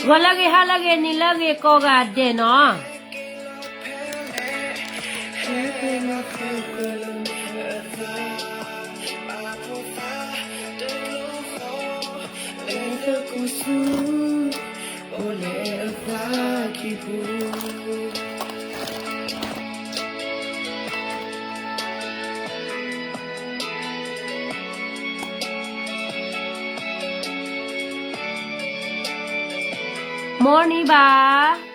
ဂီၤလၢအဂ့ၤ ဟါလၢအဂ့ၤ နံၤလၢအဂ့ၤ ကိးဂၤဒဲးနီၤ. မီၤနံၤဘၣ်.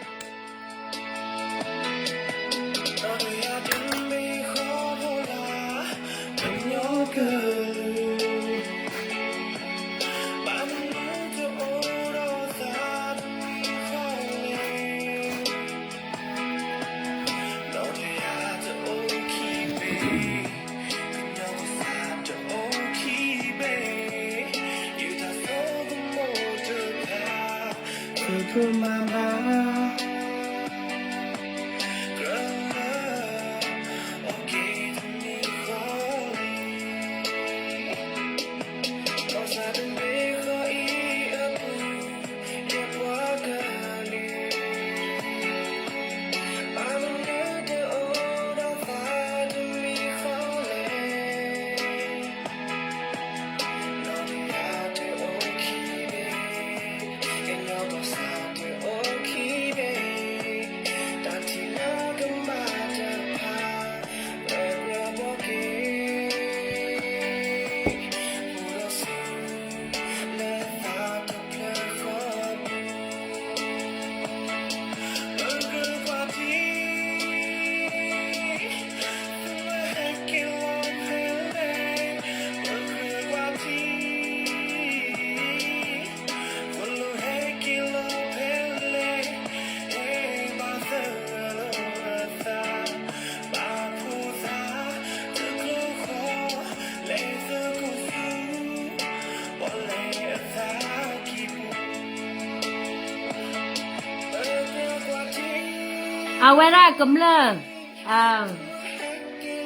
အဝဲဒၣ်ကမျၢၢ်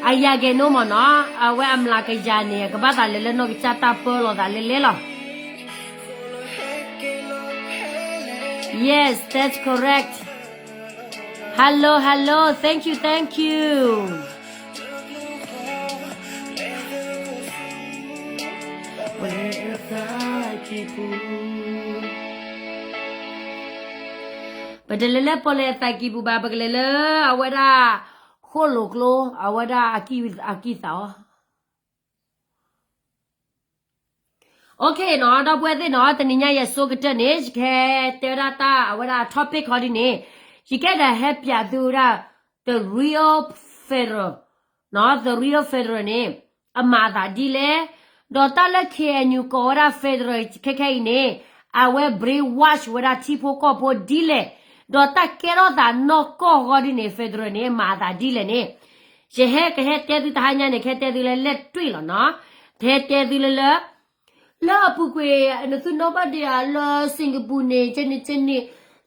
အယၤကဲၤနိမ့ၢ်နီၤ, အဝဲအမျးကယၤန့ၣ် ကဘၣ်သးလဲၤလၢနီၢ်ကစၢ်တၢ်ပၢလီၤသးလဲလဲလီၤ. Yes, that's correct. Hello, hello, thank you, thank you. ပတလဲၤလၢပီၣ်လဲၣ်အသးကံၢ်ပူၤဘၣ်, ပကလဲၤလၢအဝဲဒၣ် ဃိၣ်လိာ်ကျိ အဝဲဒၣ်အကံၢ်သးအီၤ. Okay နီၤ, ဒီပုၢ်ဝဲၢ်သ့ၣ်နီၤ, တနံၤညါယဆိကတၢၢ်န့ၣ် ယကဟဲတဲဝဲဒၣ်တၢ်အဝဲဒၣ် topic ခီဒ်န့ၣ်, ယကဲဒီးဟဲပၠးသုဝဲဒၣ် the real federal, နီၤ, the real federal န့ၣ် အမၤအသးဒ်လဲၣ်, ဒီးတၢ်လၢ K N U ကိးဝဲဒၣ် federal ခဲခဲအံၤန့ၣ် အဝဲ brainwash ဝဲဒၣ်ထံဖိကီၢ်ဖိဒ်လဲၣ်, ဒီးတၢ်ကဲထီၣ်သးနီၢ်ကီၢ်ဃီဒ်န့ၣ် federal န့ၣ် မၤအသးဒ်လဲၣ်န့ၣ်, ယဟဲကဟဲတဲသုတဟါညါန့ၣ် ကဟဲတဲသုလၢလဲၣ်တွံၢ်လီၤနီၤ, ကဟဲတဲသုလၢလၢ လၢအပူၤကွံာ် နသုနီၣ်ဘၣ်ဒံးဧါ လၢ Singapore န့ၣ် ကဲန့ၣ်ကဲန့ၣ်,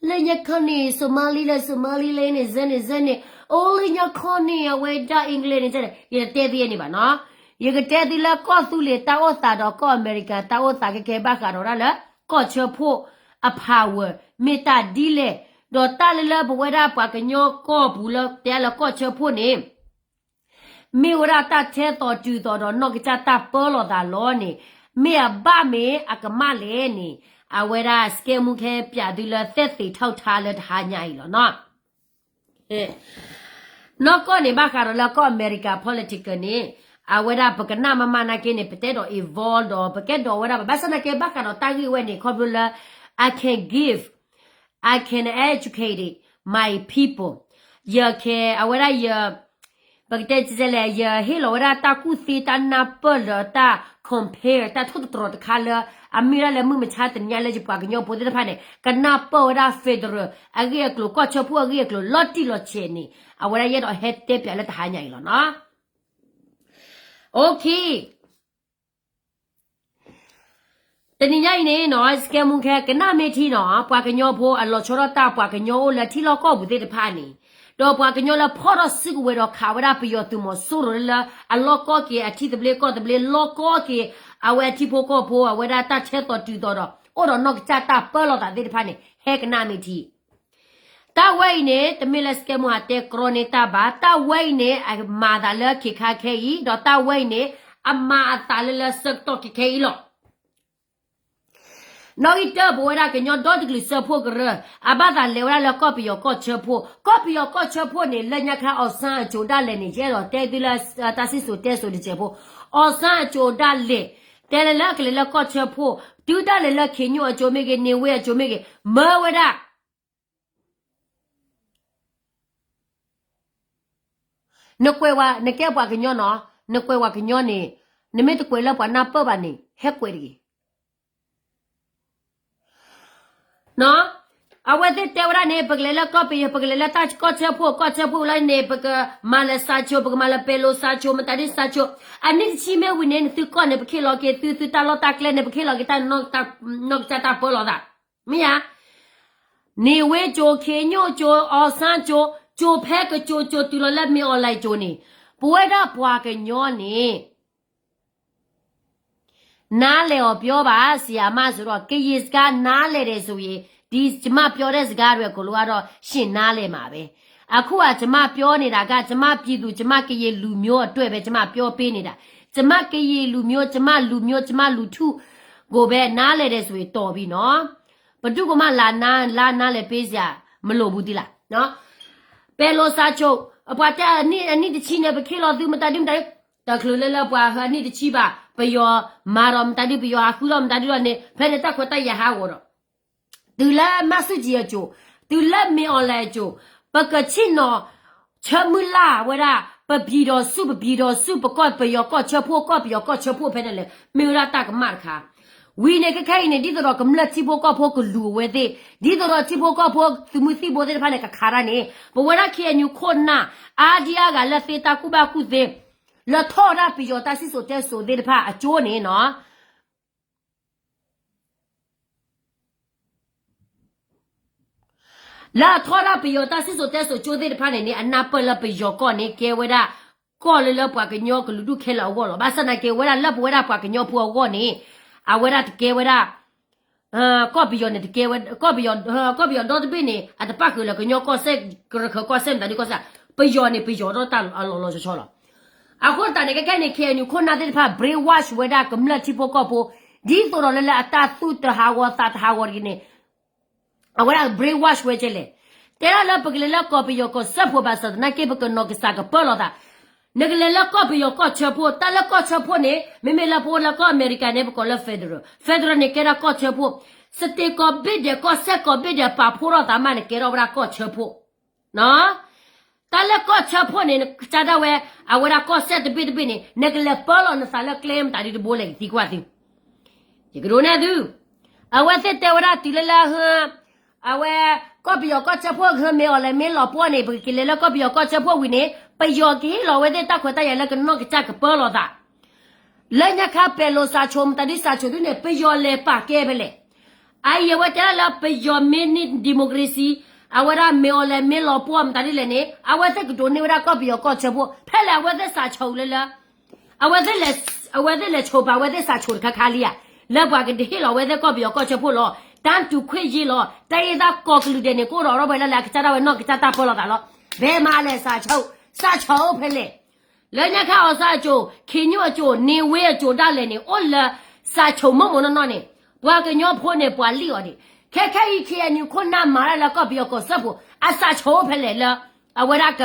လၢညါခီန့ၣ် Somaliland လၢ Somaliland န့ၣ် စဲန့ၣ်စဲန့ၣ်, အိၣ်လၢညါခီန့ၣ် အဝဲဒၣ် England န့ၣ် ကဲန့ၣ်, ယတတဲသုယဲန့ၣ်ဘၣ်နီၤ, ယကတဲသုလၢကီၢ်သူလ့ၤတၢ်အိၣ်သးဒီးကီၢ်အမဲရကၤတၢ်အိၣ်သးခဲခဲဘၣ်ဃးဒီးဒၣ်လၢ ကီၢ်ဆၢဖှိၣ်အ power မ့ၢ်တၢ်ဒ်လဲၣ်, ဒီးတၢ်လၢလၢပဝဲဒၣ်ပှၤကညီကီၢ်ပူၤလၢတဲလၢကီၢ်ဆၢဖှိၣ်န့ၣ် မ့ၢ်ဝဲဒၣ်တၢ်ထဲသိးတုၤသိးဒီးနီၢ်ကစၢ်တၢ်ပၢလီၤသးလီၤန့ၣ်, မ့ၢ်အဘၣ်မ့ၢ်အကမၣ်လဲၣ်န့ၣ်, အဝဲဒၣ် စကဲမူ ကဟဲပၠးသုလၢသက်သေထောက်ထားလၢတဟါညါအံၤလီၤနီၤ. နီၢ်ကီၢ်န့ၣ် ဘၣ်ဃးဒီးလၢကီၢ်အမဲရကၤ political န့ၣ်, အဝဲဒၣ်ပကနၣ်မးမးနာ်က့န့ၣ် ပတဲဒီး involve ဒီး ပကဲဒီးဝဲဒၣ်ဘၣ်, ဘၣ်ဆၣ်သနာ်က့ ဘၣ်ဃးဒီးတၢ်ဂ့ၢ်ဝဲန့ၣ် ခီဖျိလၢ I can give, I can educate my people, ယက အဝဲဒၣ် ယ ပကတဲလဲၣ် ယဟ့ၣ်လီၤဝဲဒၣ်တၢ်ကူၣ်သ့တၢ်နၢ်ပၢၢ်ဒီးတၢ် compare တၢ်ထိၣ်သတြီၤတခါလၢ အမ့ၢ်ဒၣ်လၢမုၢ်မဆါတနံၤညါလၢယပှၤကညီဖိသ့ၣ်တဖၣ်န့ၣ် ကနၢ်ပၢၢ်ဝဲဒၣ် federal အဂ့ၢ်အကျိၤ ကီၢ်ဆၢဖှိၣ်အဂ့ၢ်အကျိၤ လီၤတံၢ်လီၤဆဲးန့ၣ် အဝဲဒၣ်ယအဲၣ်ဒိးဟဲတဲပၠးလၢတဟါညါအံၤလီၤနီၤ. Okay. တနံၤညါအံၤန့ၣ်နီၤ စကဲမူ ကဟဲကနၣ်မ့ၢ်ထံနီၤ ပှၤကညီဖိအလီၤဆီဒၣ်တၢ် ပှၤကညီအိၣ်လၢထံလီၢ်ကီၢ်ပူၤသ့ၣ်တဖၣ်န့ၣ်, ဒီးပှၤကညီလၢဖီၣ်ထီၣ်စုကဝဲၤဒီးခးဝဲဒၣ်ပယီၤသုးမီၤစိရိၤလၢ အလီၢ်ကီၢ်က့ၤအထံသဘျ့ကီၢ်သဘျ့ လီၢ်ကီၢ်က့ၤ အဝဲအထံဖိကီၢ်ဖိ အဝဲဒၣ်တၢ်ထဲသိးတုၤသိးဒီး အိၣ်ဒီးနီၢ်ကစၢ်တၢ်ပၢလီၤသးသ့ၣ်တဖၣ်န့ၣ် ဟဲကနၣ်မ့ၢ်ထံ တၢ်ဝဲအံၤန့ၣ် တမ့ၢ်လၢစကဲမူဟးတဲကြီန့ၢ်တၢ်ဘၣ်, တၢ်ဝဲအံၤန့ၣ် အမၤသးလၢခံခါခဲအံၤ, ဒီးတၢ်ဝဲအံၤန့ၣ် အမၤအသးလၢလၢဆၢကတီၢ်ခဲခဲအံၤလီၤ. နီၣ်ဂံၢ်တၢ ပဝဲဒၣ်ကညီဒီတကလုာ်စၢဖှိၣ်ကရၢ, အဘၣ်သးလဲၤဝဲဒၣ်လၢကီၢ်ပယီၤကီၢ်ဆၢဖှိၣ်, ကီၢ်ပယီၤကီၢ်ဆၢဖှိၣ်န့ၣ် လၢညါခါအီၣ်စၣ်အကိၤဒၣ်လဲာ်န့ၣ် ယအဲၣ်ဒိးတဲသုလၢတၢ်စံၣ်စိၤတဲစိၤတစဲးဖိ, အီၣ်စၣ်အကိၤဒၣ်လဲာ် တဲလၢလၢအကလဲၤလၢကီၢ်ဆၢဖှိၣ်, တုၤဒၣ်လဲာ်လၢခ့ညိၣ်အကိၤမ့ၢ်ဂ့ၤ, န့ၢ်ဝ့အကိၤမ့ၢ်ဂ့ၤ, မၢဝဲဒၣ် နကွဲးဝဲ, နကဲပှၤကညီနီၤ, နကွဲးဝဲကညီန့ၣ်, နမ့ၢ်တကွဲးလၢပှၤနၢ်ပၢၢ်ဘၣ်န့ၣ် ဟဲကွဲးတဂ့ၤ. အဝဲသ့ၣ်တဲဝဲဒၣ်န့ၣ် ပကလဲၤလၢကီၢ်ပယီၤ, ပကလဲၤလၢတၢ်ကီၢ်ဆၢဖှိၣ်, ကီၢ်ဆၢဖှိၣ်လၢန့ၣ် ပကမၤလၢစၣ်ဆိ, ပကမၤလၢပဲၤလိစၣ်ဆိ, မတၤဒုစၣ်ဆိ, အနံၣ်တဆံမ့ၢ်ဝံၤန့ၣ် နသုကီၢ်န့ၣ် ပခ့ၣ်လီၤက့ၤသု, သုတၢ်လီၢ်တၢ်ကျဲန့ၣ် ပခ့ၣ်လီၤက့ၤတၢ်နီၢ်ကစၢ်တၢ်ပၢလီၤသး, မ့ၢ်ဧါ. န့ၢ်ဝ့ကိၤ, ခ့ညိၣ်ကိၤ, အီၣ်စၣ်ကိၤ, ကိၤဖဲကကိၤကိၤတုၤလီၤလၢမ့ၢ်အီၣ်လဲၣ်ကိၤန့ၣ်, ပဝဲဒၣ်ပှၤကညီန့ၣ် နားလည်အောင်ပြောပါ ဆရာမဆိုတော့ ကရင်စကားနားလည်တယ်ဆိုရင် ဒီကျမပြောတဲ့စကားတွေအကုန်လုံးကတော့ ရှင်နားလည်မှာပဲ အခုကကျမပြောနေတာက ကျမပြည်သူ ကျမကရင်လူမျိုးအတွက်ပဲ ကျမပြောပေးနေတာ ကျမကရင်လူမျိုး ကျမလူမျိုး ကျမလူထုကိုပဲ နားလည်တယ်ဆိုရင် တော်ပြီနော် ဘယ်သူကမှ လာနား လာနားလည်ပေးစရာ မလိုဘူးသီးလားနော် ပဲၤလိစၣ်ဆိ အပှၤတဲအနံၣ် အနံၣ်တဆံန့ၣ် ပခ့ၣ်လီၤသု မတၤဒုမတၤဒု တချုးလၢလၢပှၤဟဲအနံၣ်တဆံဘၣ် ပယီၤမၤဒီးမတၤဒု ပယီၤဟးဃုထီၣ်မတၤဒုဒီးန့ၣ် ဖဲန့ၣ်တၢ်ခွဲးတၢ်ယာ်ဟးဂီၤဒီး တုၤလၢမၤဆူၣ်ကၠံအစိၤ တုၤလၢမ့ၢ်အီၣ်လဲၣ်အစိၤ ပကဆ့ၣ်နီၤ ဆၢမုၢ်လၢ်ဝဲဒၣ် ပပြည်တော်စု ပပြည်တော်စု ပကီၢ်ပယီၤကီၢ်ဆၢဖှိၣ် ကီၢ်ပယီၤကီၢ်ဆၢဖှိၣ်ဖဲန့ၣ်လဲၣ် မ့ၢ်ဝဲဒၣ်တၢ်ကမၣ်တခါ ဝံၤန့ၣ် ခဲခဲအံၤန့ၣ် ဒ်သိးဒီးကမျၢၢ်ထံဖိကီၢ်ဖိကလူၤအဝဲသ့ၣ် ဒ်သိးဒီးထံဖိကီၢ်ဖိသုးမုၢ်သံၣ်ဘိသ့ၣ်တဖၣ်န့ၣ် ကခးတၢ်န့ၣ် ပဝဲဒၣ် ခ့ၣ်အဲၣ်ယူၣ်ခိၣ်နၢ် အါဒံအါဂၤလၢသ့တၢ်ကူၣ်ဘၣ်ကူၣ်သ့ လၢထီၣ်ဝဲဒၣ်ပယီၤတၢ်စံၣ်စိၤတဲစိၤသ့ၣ်တဖၣ်အကၠိန့ၣ်နီၤ လၢအထီၣ်ဝဲဒၣ်ပယီၤတၢ်စံၣ်စိၤတဲစိၤကၠိသ့ၣ်တဖၣ်န့ၣ်န့ၣ် အနၢ်ပၢၢ်လၢပယီၤကီၢ်န့ၣ် ကဲဝဲဒၣ် ကီၢ်လၢလၢပှၤကညီကလုာ်ဒူၣ်ခဲလၢာ်အဂီၢ်လီၤ. ဘၣ်ဆၣ်သနာ်က့ ဝဲဒၣ်လၢပဝဲဒၣ်ပှၤကညီဖိအဂီၢ်န့ၣ် အဝဲဒၣ်တကဲဝဲဒၣ် ကီၢ်ပယီၤန့ၣ်တကဲဝဲ ကီၢ်ပယီၤ ကီၢ်ပယီၤဒီတဘ့ၣ်န့ၣ် အတပၣ်ဃုာ်လၢကညီကီၢ်စဲၣ် ကရၢခၢၣ်ကီၢ်စဲၣ်မတၤဒုကီၢ်စဲၣ် ပယီၤန့ၣ် ပယီၤဒီးတၢ်အလီၤလီၤဆီဆီလီၤ. အဃိသတးန့ၣ် ခဲခဲန့ၣ် ခ့ၣ်အဲၣ်ယူၣ်ခိၣ်နၢ်သ့ၣ်တဖၣ် brainwash ဝဲဒၣ်ကမျၢၢ်ထံဖိကီၢ်ဖိ ဒ်သိးဒီးလၢလၢအတၢ်သူၣ်တဟးဂီၤသးတဟးဂီၤတဂ့ၤန့ၣ် အဝဲဒၣ် brainwash ဝဲကဲလဲၣ်. တဲဒၣ်လၢပကလဲၤလၢကီၢ်ပယီၤကီၢ်စၢဖှိၣ်ဘၣ်ဆၣ်သနာ်က့ ပကနီၢ်ကစၢ်ကပၢလီၤသး နကလဲၤလၢကီၢ်ပယီၤကီၢ်ဆၢဖှိၣ် တၢ်လၢကီၢ်ဆၢဖှိၣ်န့ၣ် မ့မ့ၢ်လၢပအိၣ်လၢကီၢ်အမဲရကၤန့ၣ် ပကိးလၢ federal, federal န့ၣ်ကဲဒၣ်ကီၢ်ဆၢဖှိၣ်, state ကိးဘ့ၣ်ဒဲး ကီၢ်စဲၣ်ကိးဘ့ၣ်ဒဲး ပာ်ဖှိၣ်ထီၣ်သးမးန့ၣ် ကဲထီၣ်ဝဲဒၣ်ကီၢ်ဆၢဖှိၣ် တၢ်လၢကီၢ်ဆၢဖှိၣ်န့ၣ် နကစၢ်ဒၣ်ဝဲ အဝဲဒၣ်ကီၢ်စဲၣ်တဘ့ၣ်တဘ့ၣ်န့ၣ် နကလဲၤပၢလီၤနသးလၢကျဲမတၤဒုတဘိလဲၣ် ယသံကွၢ်သု ယကဒိးနဲၣ်သု အဝဲသ့ၣ်တဲဝဲဒၣ်တုၤလၢလၢဟ အဝဲ ကီၢ်ပယီၤကီၢ်ဆၢဖှိၣ် မ့ၢ်အီၣ်လဲၣ်မ့ၢ်လီၤပှီၢ်န့ၣ် ပကက့ၤလဲၤလၢကီၢ်ပယီၤကီၢ်ဆၢဖှိၣ်ဝံၤန့ၣ် ပယီၤကဟ့ၣ်လီၤဝဲသ့ၣ်တၢ်ခွဲးတၢ်ယာ်လၢကနီၢ်ကစၢ်ကပၢလီၤသး လၢညါခါပဲၤလိစၣ်ဆိ မတၤဒုစၣ်ဆိဒုန့ၣ် ပယီၤလဲၤပာ်ကဲဖဲလဲၣ်. အအံၤအဝဲတဲဒၣ်လၢပယီၤမ့ၢ်န့ၢ် democracy အဝဲဒၣ်မ့ၢ်အီၣ်လဲၣ်မ့ၢ်လီၤပှီၢ်မတၤဒုလဲၣ်န့ၣ် အဝဲသ့ၣ်ကဒိးန့ၢ်ဝဲဒၣ်ကီၢ်ပယီၤကီၢ်ဆၢဖှိၣ် ဖဲလဲၣ်အဝဲသ့ၣ်စၣ်ဆိလၢလၢ အဝဲသ့ၣ်လဲၤ အဝဲသ့ၣ်လဲၤဆိပာ်အဝဲသ့ၣ်စၣ်ဆိတခါခါလံဧါ လၢပှၤကဟ့ၣ်လီၤဝဲသ့ၣ်ကီၢ်ပယီၤကီၢ်ဆၢဖှိၣ်လီၤ တၢ်တူၢ်ခွဲးယာ်လီၤ တၢ်အ့ၣ်သးကီၢ်ကလုာ်ဒဲးန့ၣ် ကအိၣ်ဒီးရီၣ်ဘၢၣ်လၢလၢအကစၢ်ဒၣ်ဝဲနီၢ်ကစၢ်တၢ်ပၢလီၤသးလီၤ ဘဲမးလဲၣ်စၣ်ဆိ စၣ်ဆိဖဲလဲၣ် လၢညါခါအီၣ်စၣ်အကိၤ ခ့ညိၣ်အကိၤ န့ၢ်ဝ့အကိၤဒၣ်လဲာ်န့ၣ် အိၣ်လၢစၣ်ဆိမိၢ်မိၢ်နီၢ်နီၢ်န့ၣ် ပှၤကညီဖိန့ၣ် ပှၤလံၣ်အီၤဒံး ခဲခဲအံၤ ခ့ၣ်အဲၣ်ယူၣ်ခိၣ်နၢ်မၤတၢ်လၢကီၢ်ပယီၤကီၢ်စၢဖှိၣ် အစၣ်ဆိဖဲလဲၣ်လၢ အဝဲဒၣ်က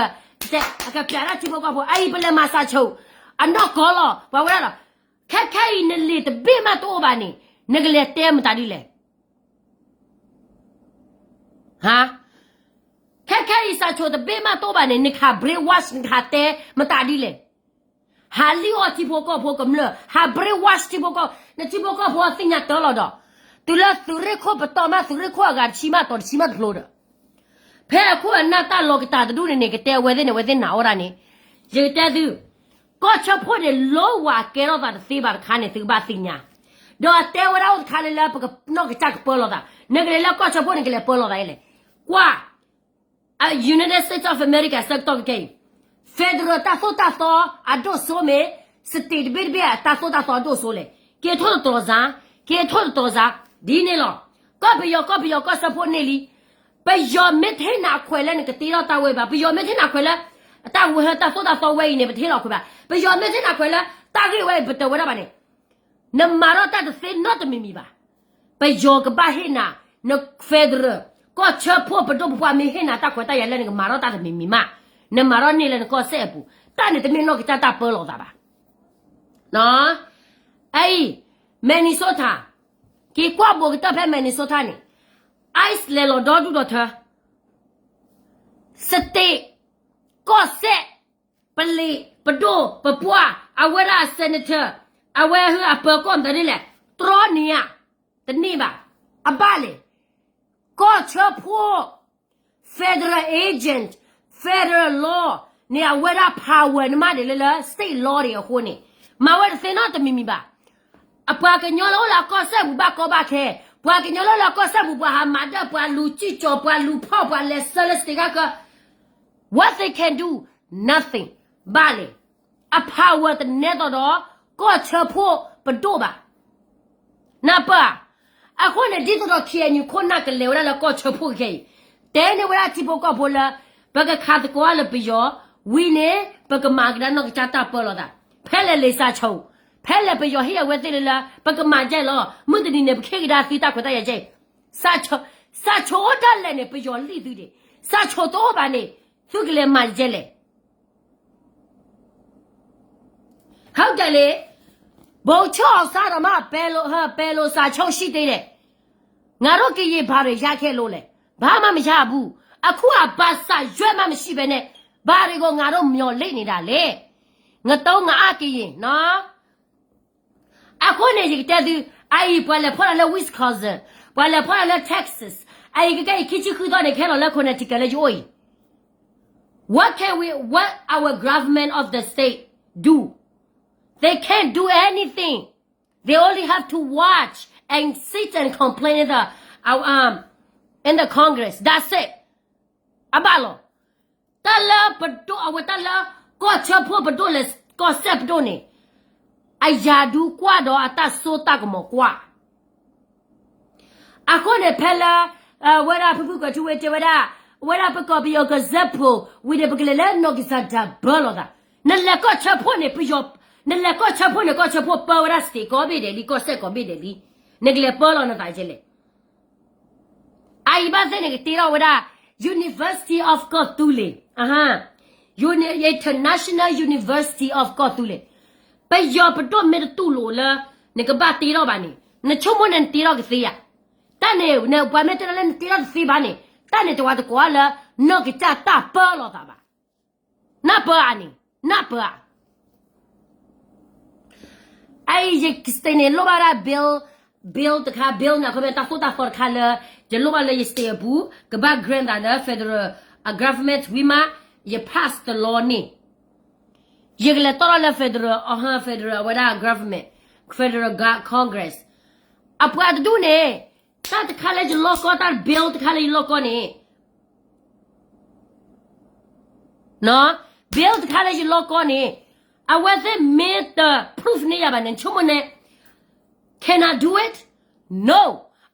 ကပျးတၢ်ထံဖိကီၢ်ဖိ အအံၤပလဲၤမၤစၣ်ဆိ အနီၢ်ကီၢ်လီၤ ပှၤဝဲဒၣ်လီၤ ခဲခဲအံၤနလံာ်တဘ့ၣ်မးတအိၣ်ဘၣ်န့ၣ် နကလဲၤတဲမတၤဒ်လဲၣ် ဟါ ခဲခဲအံၤစၣ်ဆိတဘ့ၣ်မးတအိၣ်ဘၣ်န့ၣ် နကဟး brainwash နကဟးတဲမတၤဒ်လဲၣ် ဟးလံၣ်အီၣ်ထံဖိကီၢ်ဖိကမျၢၢ် ဟး brainwash ထံဖိကီၢ် နထံဖိကီၢ်ဖိသ့ၣ်ညါတၢ်လီၤဒီး တုၤလၢသုးရ့ၣ်ခိၣ်ပတီၢ်မး သုးရ့ၣ်ခိၣ်အဂၤတဆံမးတီၤတဆံမးတဖျိဒီး ဖဲအခိၣ်အနၢ်တၢ်လီၤကတၢ်တဒူၣ်န့ၣ်န့ၣ် ကတဲအဝဲသ့ၣ်န့ၣ် အဝဲသ့ၣ်နာ်အီၣ်ဒၣ်န့ၣ် ယကတဲသု ကီၢ်ဆၢဖှိၣ်န့ၣ် လီဝဲအကဲထီၣ်သးတသ့ဘၣ်တခါန့ၣ် သုကဘၣ်သ့ၣ်ညါ ဒီးအတဲဝဲဒၣ်အိၣ်တခါလၢလၢပကနီၢ်ကစၢ်ကပၢလီၤသး နကလဲၤလၢကီၢ်ဆၢဖှိၣ်န့ၣ် ကလဲၤပၢလီၤသးလဲၣ် ကွၢ် United States of America ဆၢကတီၢ်ခဲအံၤ federal တၢ်သိၣ်တၢ်သီအဒိၣ်စိမ့ၢ် state တဘ့ၣ်တဘ့ၣ်အတၢ်သိၣ်တၢ်သီအဒိၣ်စိလဲၣ် က့ၤထိၣ်တတြီၤစါ က့ၤထိၣ်တတြီၤစါ ဒ်န့ၣ်လီၤ. ကီၢ်ပယီၤ ကီၢ်ပယီၤ ကီၢ်စၢဖှိၣ်န့ၢ်လံ. ပယီၤမ့ၢ်ထဲနၤခွဲးလၢနကတ့ထီၣ်တၢ်ဝဲဘၣ်, ပယီၤမ့ၢ်ထဲနၤခွဲးလၢ တၢ်ဝဲဟၢတၢ်သိၣ်တၢ်သီဝဲအံၤန့ၣ် ပတဟ့ၣ်လီၤခွဲးဘၣ်. ပယီၤမ့ၢ်ထဲနၤခွဲးလၢ တၢ်ဂ့ၢ်ဝဲအံၤ ပတၢ်ဝဲဒၣ်ဘၣ်န့ၣ် နမၤထီၣ်တၢ်တသ့နီတမံၤမံၤဘၣ်. ပယီၤကဘၣ်ဟ့ၣ်နၤ န federal, ကီၢ်ဆၢဖှိၣ်ပဒိၣ်ပပှၢ်မ့ၢ်ဟ့ၣ်နၤတၢ်ခွဲးတၢ်ယာ်လၢနကမၤထီၣ်တၢ်တမံၤမံၤမး, နမၤထီၣ်န့ၢ်လၢနကီၢ်စဲၣ်အပူၤ, တၢ်န့ၣ်တမ့ၢ်နီၢ်ကစၢ်တၢ်ပၢလီၤသးဘၣ်. အံၤ Minnesota, က့ၤကွၢ်ဘူးကတၢၢ်ဖဲ Minnesota န့ၣ် ICE လဲၤလီၤဒီဒူၣ်ဒီထၢ state, ကီၢ်စဲၣ်, ပလံၤ, ပဒိၣ်, ပပှၢ်, အဝဲဒၣ် senator, အဝဲဟ့ၣ်အပၢၤကီၢ်မတၤဒ်လဲၣ်, တြီန့ၢ်ဧါ, တန့ၢ်ဘၣ်. အဘၣ်လဲၣ်, ကီၢ်ဆၢဖှိၣ် federal agent, federal law န့ၣ် အဝဲဒၣ် power နမ့ၢ်ဒ်လဲၣ်လၢ state law ဒံးအဃိန့ၣ် မၤဝဲတသ့နီတမံၤမံၤဘၣ်. အပှၤကညီလၢအိၣ်လၢအကီၢ်စဲၣ်ပူၤဘၣ်ကီဘၣ်ခဲ, ပှၤကညီလၢအိၣ်လၢအကီၢ်စဲၣ်ပူၤ ပှၤဟးမၤဒၢၣ်, ပှၤလူၤစံၣ်ကၠီၤ, ပှၤလဲၤဆှၢလၢ state ကါကၢ what they can do, nothing. ဘၣ်လဲၣ်, အ power တနဲသိးဒီး ကီၢ်ဆၢဖှိၣ်ပဒိၣ်ဘၣ်. နၢ်ပၢၢ်ဧါ. အဃိန့ၣ် ဒ်သိးဒီး KNU ခိၣ်နၢ်ကလဲၤဝဲဒၣ်လၢကီၢ်ဆၢဖှိၣ်ခဲအံၤ, တဲန့ၢ်ဝဲဒၣ်ထံဖိကီၢ်ဖိလၢ ပကခးသကိးအါလၢပယီၤ, ဝံၤန့ၣ် ပကမၤကဒါနီၢ်ကစၢ်တၢ်ပၢလီၤသး, ဖဲလဲၣ်လံာ်စးဆိ, ဖဲလဲၣ်ပယီၤဟ့ၣ်အဝဲသ့ၣ်လၢလၢ ပကမၤဒ်လဲၣ်လီၤ, မုၢ်တနံၤန့ၣ် ပကဟ့ၣ်ကဒါသုတၢ်ခွဲးတၢ်ယာ်ကဲအံၤ, စးဆိအိၣ်ဒၣ်လဲာ်န့ၣ် ပယီၤလံၣ်သုဒံး, စးဆိတအိၣ်ဘၣ်န့ၣ် သုကလဲၤမၤဒ်လဲၣ် ဟုတ်တယ်လေ, ဗိုလ်ချုပ်အောင်ဆန်းတော့မှ ဘယ်လို, ဘယ်လိုစာချုပ်ရှိသေးလဲ, ငါတို့ကရင်ဘာတွေရခဲ့လို့လဲ, ဘာမှမရဘူး, အခုကဘာစာရွက်မှမရှိဘဲနဲ့ ဘာတွေကိုငါတို့မျှော်လင့်နေတာလဲ, ငတုံးငအါကရင်နော်. အဃိန့ၣ် ယကတဲသု, အအံၤ ပှၤလဲၤဖီၣ်တၢ်လၢ Wisconsin, ပှၤလဲၤဖီၣ်တၢ်လၢ Texas, အအံၤကကဲအံၤ ခံဆံဃုသီန့ၣ် ကဟဲလီၤလၢ Connecticut လၢယအိၣ်အံၤ What can we, what our government of the state do? They can't do anything. They only have to watch and sit and complain in the, uh, um, in the Congress. That's it. အဘၣ်လီၤ. တၢ်လၢပဒိၣ်အဝဲတၢ်လၢ ကီၢ်ဆၢဖှိၣ်ပဒိၣ်လဲၣ် ကီၢ်စဲၣ်ပဒိၣ်န့ၣ် အယၤဒူကွၢ်ဒီးအတၢ်စိတၢ်ကမီၤကွၢ် အဃိန့ၣ် ဖဲလၢ ဝဲဒၣ်ဖုဖုကွဲၤထူဝ့တဲဝဲဒၣ် ဝဲဒၣ်ပကီၢ်ပယီၤကစၢၢ်ဖိ ဝံၤန့ၣ် ပကလဲၤလၢနီၢ်ကစၢ်ဒၢးဘၢလီၤသး, နလဲၤကီၢ်ဆၢဖှိၣ်န့ၣ် ပယီၤ, နလဲၤကီၢ်ဆၢဖှိၣ်န့ၣ် ကီၢ်ဆၢဖှိၣ်ပၢဝဲဒၣ် state ကိးဘ့ၣ်ဒဲးလံ ကီၢ်စဲၣ်ကိးဘ့ၣ်ဒဲးလံ, နကလဲၤပၢလီၤနသးကဲလဲၣ်. အအံၤဘၣ်သ့ၣ်န့ၣ် ကတ့ထီၣ်ဝဲဒၣ် University of ကီၢ်သူလ့ၤ, International University of ကီၢ်သူလ့ၤ, ပယီၤပဒိၣ်မ့ၢ်တတူၢ်လိာ်လၢ နကဘၣ်တ့ထီၣ်ဘၣ်န့ၣ် နဆိကမိၣ်န့ၣ်နတ့ထီၣ်ကသ့ဧါ. တၢ်န့ၣ် နပှၤမ့ၢ်တဲလၢနတ့ထီၣ်တသ့ဘၣ်န့ၣ် တၢ်န့ၣ်တဝၤတကိးလၢ နီၢ်ကစၢ်တၢ်ပၢလီၤသးဘၣ်. နၢ်ပၢၢ်ဧါန့ၣ် နၢ်ပၢၢ်ဧါ. အအံၤ ယ state န့ၣ် လိၣ်ဘၣ်ဒၣ် bill, bill တခါ bill န့ၣ် ခီမ့ၢ်တၢ်သိၣ်တၢ်သီတခါလၢ ယလိၣ်ဘၣ်လၢယ state အပူၤ ကဘၣ် grant သးလၢ federal government ဝံၤမး ယ pass the law န့ၣ် ယကလဲၤတီၢ်ထီၣ်လၢ federal, federal အဝဲဒၣ် government, federal Congress အပှၤတဒူၣ်န့ၣ် တၢ်တခါလၢယလီၢ်ကီၢ် တၢ် bill တခါလၢယလီၢ်ကီၢ်န့ၣ် bill တခါလၢယလီၢ်ကီၢ်န့ၣ် အဝဲသ့ၣ်မ့ၢ်တ proof န့ၢ်ယၤဘၣ်န့ၣ် နဆိကမိၣ်န့ၣ် can I do it? No.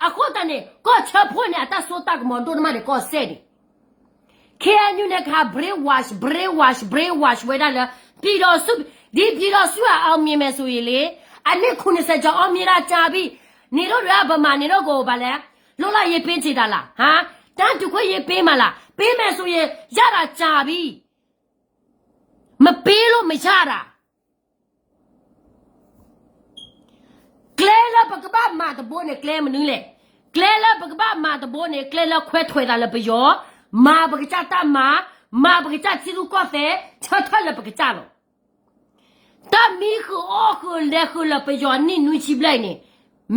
အဃိသတးန့ၣ် ကီၢ်ဆၢဖှိၣ်န့ၣ် အတၢ်စိတၢ်ကမီၤဒိၣ်တမးန့ၣ် ကီၢ်စဲၣ်န့ၣ် KNU န့ၣ် ကဟး brainwash, brainwash, brainwash ဝဲဒၣ်လၢ ပြည်ထောင်စု, ဒီပြည်ထောင်စုက အောင်မြင်မယ်ဆိုရင်လေ, အနှစ်ခုနှစ်ဆယ်ကျော် အောင်မြင်တာကြာပြီ, နေတော့ဗမာနေတော့ကို ဘာလဲ, လွတ်လပ်ရေးပေးချင်တာလား, ဟမ်, တန်းတူခွင့်ရေးပေးမှာလား, ပေးမယ်ဆိုရင် ရတာကြာပြီ, မပေးလို့မရတာ. ကျဲလၢပကဘၣ်မၤတဘိန့ၣ် ကျဲမနုၤလဲၣ်. ကျဲလၢပကဘၣ်မၤတဘိန့ၣ် ကျဲလၢခွဲးထွဲးသးလၢပယီၤ, မၤပကစၢ်တၢ်မၤ, မၤပကစၢ်ထံရူၢ်ကီၢ်သဲး, ဆၢထၢၣ်လၢပကစၢ်လီၤ. တၢ်မံဃုာ်အီၣ်ဃုာ်လဲၤဃုာ်လၢပယီၤနံၣ်နွံဆံဘျဲၣ်အံၤန့ၣ်,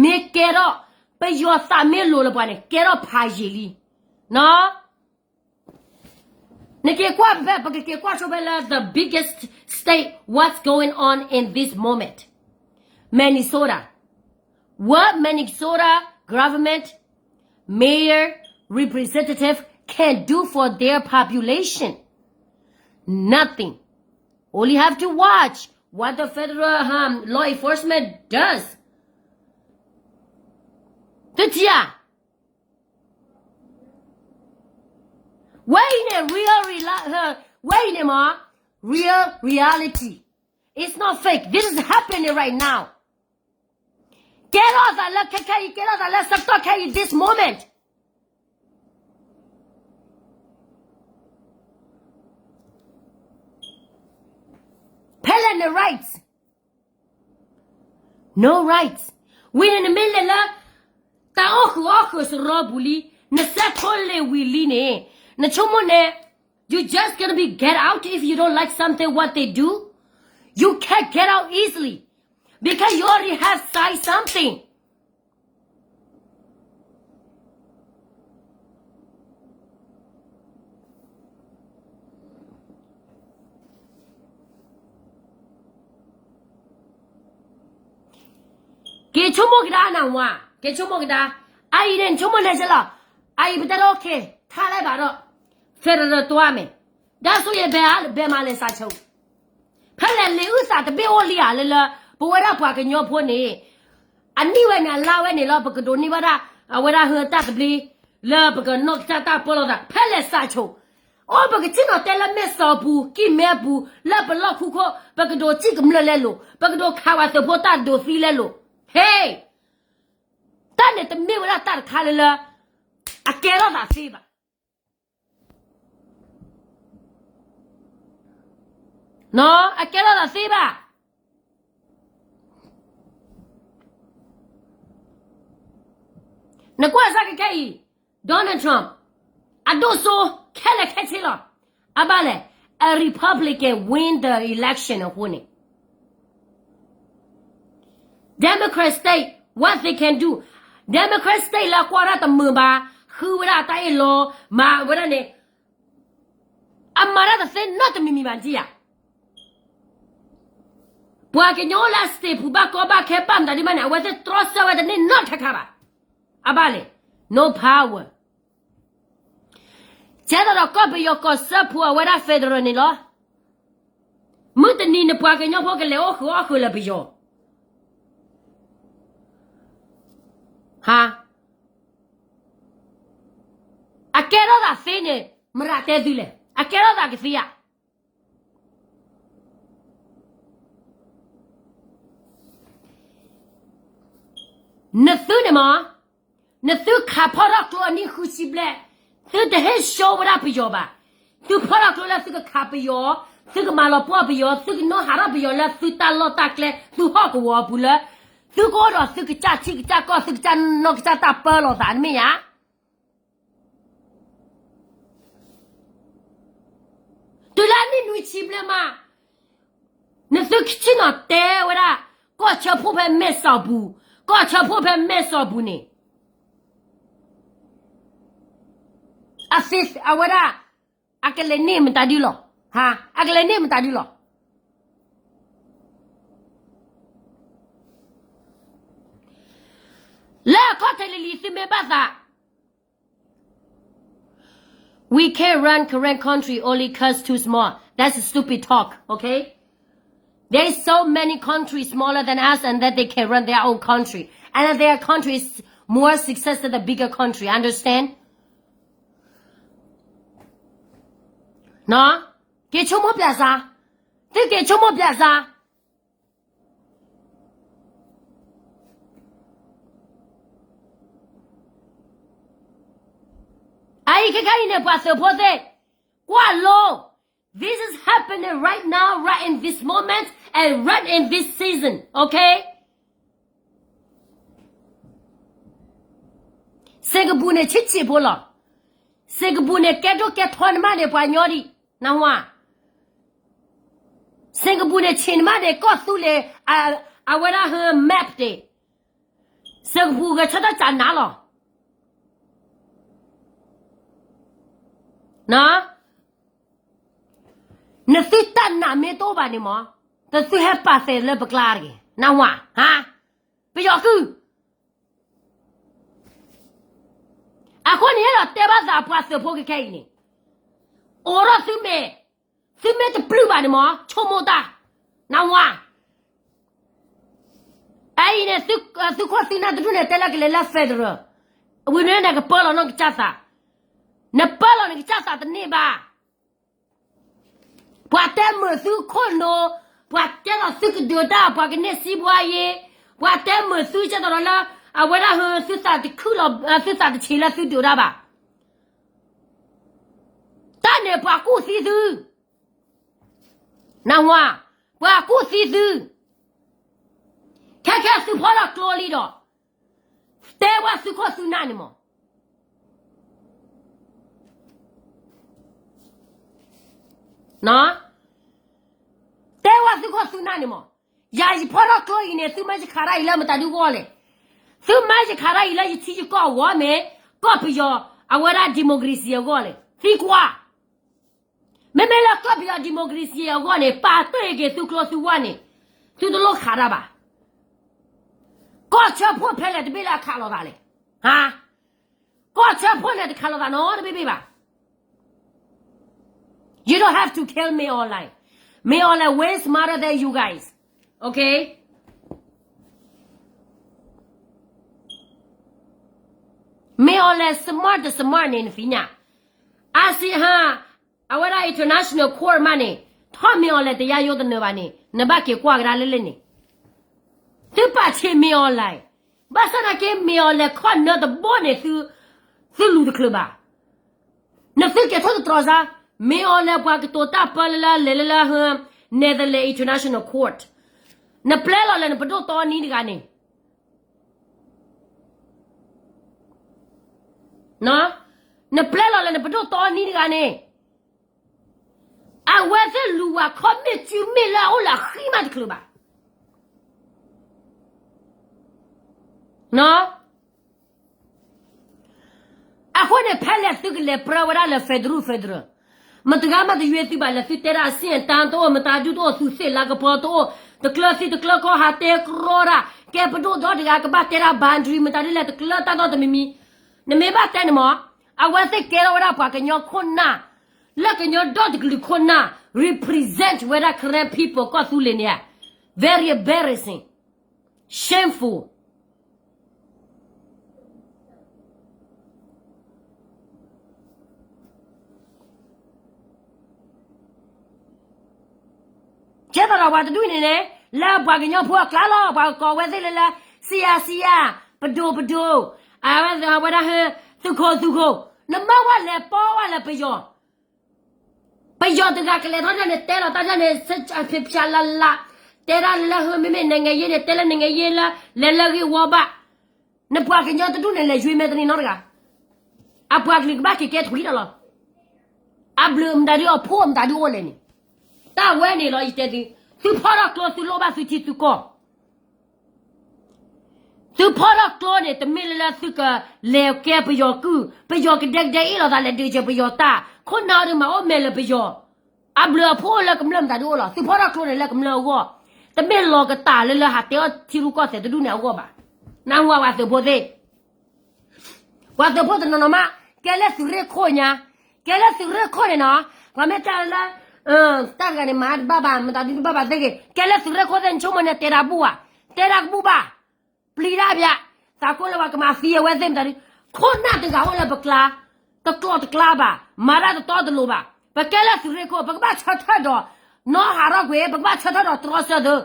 မ့ၢ်ကဲထီၣ် ပယီၤသးမ့ၢ်လိၤလၢပှၤန့ၣ် ကဲထီၣ်ဖးယံာ်လံ. နက့ၤကွၢ်ဖဲ ပကက့ၤကွၢ်ဆိဖဲလၢ the biggest state, what's going on in this moment. Minnesota. What Minnesota government, mayor, representative can do for their population? Nothing. Only have to watch what the federal, um, law enforcement does. သုထံၣ်ဧါ. ဝဲအံၤန့ၣ် real reali- ဝဲအံၤန့ၣ်မ့ၢ် real reality. It's not fake. This is happening right now. ကဲထီၣ်သးလၢခဲခဲအံၤ, ကဲထီၣ်သးလၢစတီၢ်ခဲအံၤ this moment. ဖဲလဲၣ်န rights, no rights. ဝံၤန့ၣ်နမ့ၢ်လဲၤလၢ တၢ်အီၣ်ဃုာ်အီၣ်ဃုာ်စရီပူၤလံ, နစဲးထီၣ်လ့ၤဝံၤလံန့ၣ်, နဆိကမိၣ်န့ၣ် you just gonna be get out if you don't like something what they do. You can't get out easily because you already have signed something. က့ၤဆိကမိၣ်ကဒါနဝၤ, က့ၤဆိကမိၣ်ကဒါ, အအံၤန့ၣ် နဆိကမိၣ်လဲၤစ့လီၤ, အအံၤပတဲလၢ okay ထါလဲဘၣ်ဒီး federal တွၤမဲာ်, ဒါဆိယဲၢ်ဘဲဧါ, ဘဲမၤလဲၤစးဆိ, ဖဲလဲၣ်လံာ်အုၣ်သးတဘ့ၣ်အိၣ်လံဧါလၢလၢ ပဝဲဒၣ်ပှၤကညီဖိန့ၣ်, အနံၣ်ဝဲန့ၣ်အလါဝဲန့ၣ်လီၤ ပကဒိးန့ၢ်ဘၣ်ဒၣ် အဝဲဒၣ်ဟၢတၢ်သဘျ့ လၢပကနီၢ်ကစၢ်တၢ်ပၢလီၤသး ဖဲလဲၣ်စးဆိ, အိၣ်ပကစံၣ်နီၤတဲလၢမဲာ်စီၤပူၤ ကံၢ်မဲပူၤ လၢပလီၢ်ခူခိၣ် ပကဒိးစံၣ်ကမျၢၢ်လဲလိာ်, ပကဒိးခးဝဲသုးဖိတၢ်ဒိးသံလဲလိာ်, ဟ့ၣ် တၢ်န့ၣ်တမ့ၢ်ဝဲဒၣ်တၢ်တခါလၢလၢ အကဲထီၣ်သးသ့ဘၣ်. အကဲထီၣ်သးသ့ဘၣ်. နကွၢ်စၢ်ကခဲအံၤ Donald Trump အဒိၣ်စိ ခဲလၢာ်ခဲဆ့လီၤ. အဘၣ်လဲၣ်, အ Republican win the election အဃိန့ၣ် Democrat state, what they can do, Democrat state လၢအကွၢ်တၢ်တမုာ်ဘၣ်, ဃုဝဲဒၣ်တၢ်အ့ၣ်လိ, မၤဝဲဒၣ်န့ၣ်, အမၤတၢ်တသ့နီတမံၤမံၤဘၣ်နထံၣ်ဧါ. ပှၤကညီလၢအ state ပူၤဘၣ်ကီဘၣ်ခဲဘၣ်မတၤဒ်မးန့ၣ် အဝဲသ့ၣ်တြီဆၢဝဲတန့ၢ်နီတခါခါဘၣ်. အဘၣ်လဲၣ်, no power. ကဲသိးဒီးကီၢ်ပယီၤကီၢ်စၢဖှိၣ်အဝဲဒၣ် federal န့ၣ်လီၤ. မုၢ်တနံၤနပှၤကညီဖိကလဲၤအိၣ်ဃုာ်အီၣ်ဃုာ်လၢပယီၤ ဟါ, အကဲထီၣ်သးသ့န့ၣ် မတၤတဲသုလဲၣ်, အကဲထီၣ်သးကသ့ဧါ. နသုန့ၣ်မ့ၢ်, နသုခးဖီၣ်ထီၣ်ကျိအနံၣ်ဃုဆံဘျဲၣ်, သုတဟ့ၣ်ရှုံးဝဲဒၣ်ပယီၤဘၣ်. သုဖီၣ်ထီၣ်ကျိလၢသုကခးပယီၤ, သုကမၤလီၤပှီၢ်ပယီၤ, သုကနီၣ်ဟးထီၣ်ပယီၤလၢသုတၢ်လီၢ်တၢ်ကျဲ, သုဟီၣ်ကဝီၤအပူၤလၢ သုကအိၣ်ဒီးသုကစၢ်ထံကစၢ်ကီၢ် သုကစၢ်နီၢ်ကစၢ်တၢ်ပၢလီၤသးန့ၣ်မ့ၢ်ဧါ. တုၤလၢအနံၣ်နွံဆံဘျဲၣ်မး, နသုဆ့ၣ်နီၤတဲဝဲဒၣ် ကီၢ်ဆၢဖှိၣ်ဖဲမဲၢ်စီၤပူၤ, ကီၢ်ဆၢဖှိၣ်ဖဲမဲၢ်စီၤပူၤန့ၣ်, အသ့အဝဲဒၣ် အကလဲၤန့ၢ်မတၤဒုလီၤ, ဟါ, အကလဲၤန့ၢ်မတၤဒုလီၤ. လၢအခီၣ်ထံးလံၤလံၤ သုမ့ၢ်ဘၣ်သး We can't run Karen country, only 'cause too small. That's a stupid talk, okay? There's so many countries smaller than us and that they can run their own country. And that their country is more success than the bigger country, understand? က့ၤဆိကမိၣ်ပျၢ်စါ, သုက့ၤဆိကမိၣ်ပျၢ်စါ. အအံၤခဲခါအံၤန့ၣ် ပှၤသုးဖိသ့ၣ် ကွၢ်လိ, this is happening right now, right in this moment, and right in this season, okay? စ့ကပူၤန့ၣ် ဆံးဆံးဖိလီၤ. စ့ကပူၤန့ၣ် ကဲဒိၣ်ကဲထီနမးန့ၣ် ပှၤကညီဒံး, နဝၤ. စ့ကပူၤန့ၣ် ဆံးနမးန့ၣ် ကီၢ်သူလ့ၤ အဝဲဒၣ်ဟၢ map န့ၣ်, စ့ကပူၤဂဲၤဆၢထၢၣ်ကနးလီၤ. နသုတၢ်နာ်မ့ၢ်တအိၣ်ဘၣ်န့ၣ်မး, တသုဟဲပာ်သဲးလၢပကျါတဂ့ၤ, နဝၤ, ဟါ, ပယီၤကုၢ်. အဃိန့ၣ်ဒီးတဲဘၣ်သးပှၤသုးဖိခဲခဲအံၤန့ၣ်, အိးထီၣ်သုမဲာ်, သုမ့ၢ်တပျုၢ်ဘၣ်န့ၣ်မး ဆိကမိၣ်တၢ်, နဝၤ. အအံၤန့ၣ် သုခိၣ်သုနၢ်တဒူၣ်န့ၣ် တဲလၢကလဲၤလၢ federal ဝံၤန့ၣ်နကပၢလီၤနီၢ်ကစၢ်သး, နပၢလီၤနကစၢ်သးတန့ၢ်ဘၣ်. ပှၤတဲမုာ်သုခိၣ်နူာ်, ပှၤတဲလီၤသုကဒုးတၢ် ပှၤကန့ၢ်စံးဘှါယ့, ပှၤတဲမုာ်သုကဲသိးဒီးလၢ အဝဲဒၣ်ဟၢ သုသးတခုလီၤ, သုသးတဆံးလၢသုဒုးတၢ်ဘၣ်. တၢ်န့ၣ်ပှၤကူၣ်သံသု, နၢ်ဟူဧါ, ပှၤကူၣ်သံသု, ခဲခဲသုဖီၣ်ထီၣ်ကျိလံဒီး တဲဝဲသုခိၣ်သုနၢ်န့ၣ်မး, တဲဝဲသုခိၣ်သုနၢ်န့ၣ်မး, ယၤယဖီၣ်ထီၣ်ကျိအံၤန့ၣ် သုမၤယခးတၢ်အံၤလၢမတၤဒုအဂီၢ်လဲၣ်, သုမၤယခးတၢ်အံၤလၢယထံယကီၢ်အဂီၢ်မ့ၢ် ကီၢ်ပယီၤ အဝဲဒၣ် democracy အဂီၢ်လဲၣ်, သံကွၢ် မ့မ့ၢ်လၢကီၢ်ပယီၤ democracy အဂီၢ်န့ၣ် ပာ်တ့ၢ်က့ၤသုကျိသုဝၢ်န့ၣ် သုတလိၣ်ခးတၢ်ဘၣ်. ကီၢ်ဆၢဖှိၣ်ဖဲလဲၣ်တဘ့ၣ်လၢအခးလိာ်သးလဲၣ်, ဟါ, ကီၢ်ဆၢဖှိၣ်န့ၣ်တခးလိာ်သးနီတဘ့ၣ်ဘ့ၣ်ဘၣ်. You don't have to kill Min Aung Hlaing. Min Aung Hlaing way smarter than you guys. Okay? Min Aung Hlaing smart တ smart န့ၣ် နသ့ၣ်ညါ, အစံးဟါ, အဝဲဒၣ် international court မးန့ၣ် ထီၣ် Min Aung Hlaing တရားရုံးတနၢၤဘၣ်န့ၣ် နဘၣ်က့ၤကွၢ်ကဒါလၢလၢန့ၣ်, သုပာ်ဆံး Min Aung Hlaing, ဘၣ်ဆၣ်သနာ်က့ Min Aung Hlaing ခီၣ်နၢတဘိန့ၣ် သုလူၤတချုးဘၣ်. နသုကဲၤထီၣ်တတြီၤစါ, Min Aung Hlaing ပှၤကတိၤတၢ်ပၢလၢလၢလဲၤလၢလၢ Netherlands International Court, နပျဲလီၤလဲၤနပဒိၣ်တီနံတဂၤန့ၣ် နပျဲလီၤလဲၤနပဒိၣ်တီနံတဂၤန့ၣ်, အဝဲသ့ၣ်လူၤဝဲခီၣ်မ့ၣ်စုမ့ၣ်လၢအအိၣ်လၢအဃံမးတချုးဘၣ်. အဃိန့ၣ် ဖဲလဲၣ်သုကလဲၤပြၢဝဲဒၣ်လၢ federal federal, မတဂၤမးတယွ့သုဘၣ်လဲၣ်, သုတဲဒၣ်အဆင့်အတန်းတအိၣ်, မတၤဒုတအိၣ်, သုသ့ၣ်လၤကပီၤတအိၣ်, တကျၢၤသံတကျၢၤကီၢ် ဟးတဲကြီတၢ်, ကဲပဒိၣ်ဒီတဂၤကဘၣ်တဲဒၣ် boundary မတၤဒ်လဲၣ် တကျၢၤတၢ်ဒီတမံၤမံၤ, နမ့ၢ်ဘၣ်တဲန့ၣ်မး, အဝဲသ့ၣ်ကဲထီၣ်ဝဲဒၣ်ပှၤကညီခိၣ်နၢ် လၢကညီဒီတကလုာ်ခိၣ်နၢ် represent ဝဲဒၣ် Karen people ကီၢ်သူလ့ၤန့ၣ်ဧါ, very embarrassing, shameful. ကဲသိးဒီးပှၤတဒူၣ်န့ၣ်န့ၣ် လၢပှၤကညီဖိအကျါလီၤ, ပှၤကကိးဝဲသ့ၣ်လၢလၢ စံယါစံယါ, ပဒိၣ်ပဒိၣ်, အဝဲဒၣ်ဟဲ သုးခိၣ်သုးခိၣ်, နမၢဝဲလဲၤပီဝဲလၢပယီၤ ပယီၤတဂၤကလဲၤထီၣ်ဒၣ်န့ၣ် တဲလီၤတၢ်ဒၣ်န့ၣ် ဖျါလၢ်လၢ်, တဲဒၣ်လၢဟၢမ့မ့ၢ် နိုင်ငံရေး န့ၣ် တဲလၢ နိုင်ငံရေး လၢ လဲၤလၢဂ့ၢ်ဝီဘၣ်, နပှၤကညီတဒူၣ်န့ၣ် လဲၤယွ့မဲာ်တန့ၢ်နီတဂၤ, အပှၤကလုာ်ကဘၣ်က့ၤကဲထွံၣ်တၢ်လီၤ, အဘျုးမတၤဒုးအဖှိၣ်မတၤဒုးအိၣ်လဲၣ်န့ၣ်, တၢ်ဝဲန့ၣ်လီၤ ယတဲသု, သုဖီၣ်ထီၣ်ကျိ သုလိၣ်ဘၣ်သုထံသုကီၢ် သုဖီၣ်ထီၣ်ကျိန့ၣ် တမ့ၢ်လၢလၢသုကလဲၤကဲပယီၤကုၢ်, ပယီၤကဒဲကဒဲအ့ၣ်လိာ်သးလဲၤဒုးကဲပယီၤတၢ်, ခိၣ်နၢ်အီၤဒုးမၤအိၣ်မဲာ်လၢပယီၤ, အဘျုးအဖှိၣ်အိၣ်လၢကမျၢၢ်မတၤဒုးအိၣ်လီၤ, သုဖီၣ်ထီၣ်ကျိန့ၣ်လၢကမျၢၢ်အဂီၢ်, တမ့ၢ်လီၤကတၢ်လၢလၢဟးတဲအီၣ်ထံရူၢ်ကီၢ်သဲးတဒူၣ်န့ၣ်အဂီၢ်ဘၣ်, နၢ်ဟူဧါ ပှၤသုးဖိသ့ၣ် ပှၤသုးဖိတနီၤနီၤမး, ကဲလၢသုးရ့ၣ်ခိၣ်ညါ, ကဲလၢသုးရ့ၣ်ခိၣ်န့ၣ်နီၤ, ပှၤမ့ၢ်တဲလၢ တၢ်တဂၤန့ၣ် မၤတဘၣ်ဘၣ်, မတၤဒုတဘၣ်ဘၣ်သ့ၣ်ဂ့ၤ, ကဲလၢသုးရ့ၣ်ခိၣ်သ့ၣ် နဆိကမိၣ်န့ၣ် တဲတၢ်ဘူၣ်ဘၣ်, တဲတၢ်ကဘူၣ်ဘၣ်, ပျံၤတၢ်ဘၣ်, သးကိၢ်လၢပှၤကမၤသံအဝဲသ့ၣ်မတၤဒု, ခိၣ်နၢ်တဂၤအိၣ်လၢပကျါ, တကျိၤတကျါဘၣ်, မၤတၢ်တတီတလိၤဘၣ်, ပကဲလၢသုးရ့ၣ်ခိၣ် ပကဘၣ်ဆၢထၢၣ်ဒီး နီၢ်ဟးထီၣ်ကွံာ် ပကဘၣ်ဆၢထၢၣ်ဒီးတြီဆၢသု,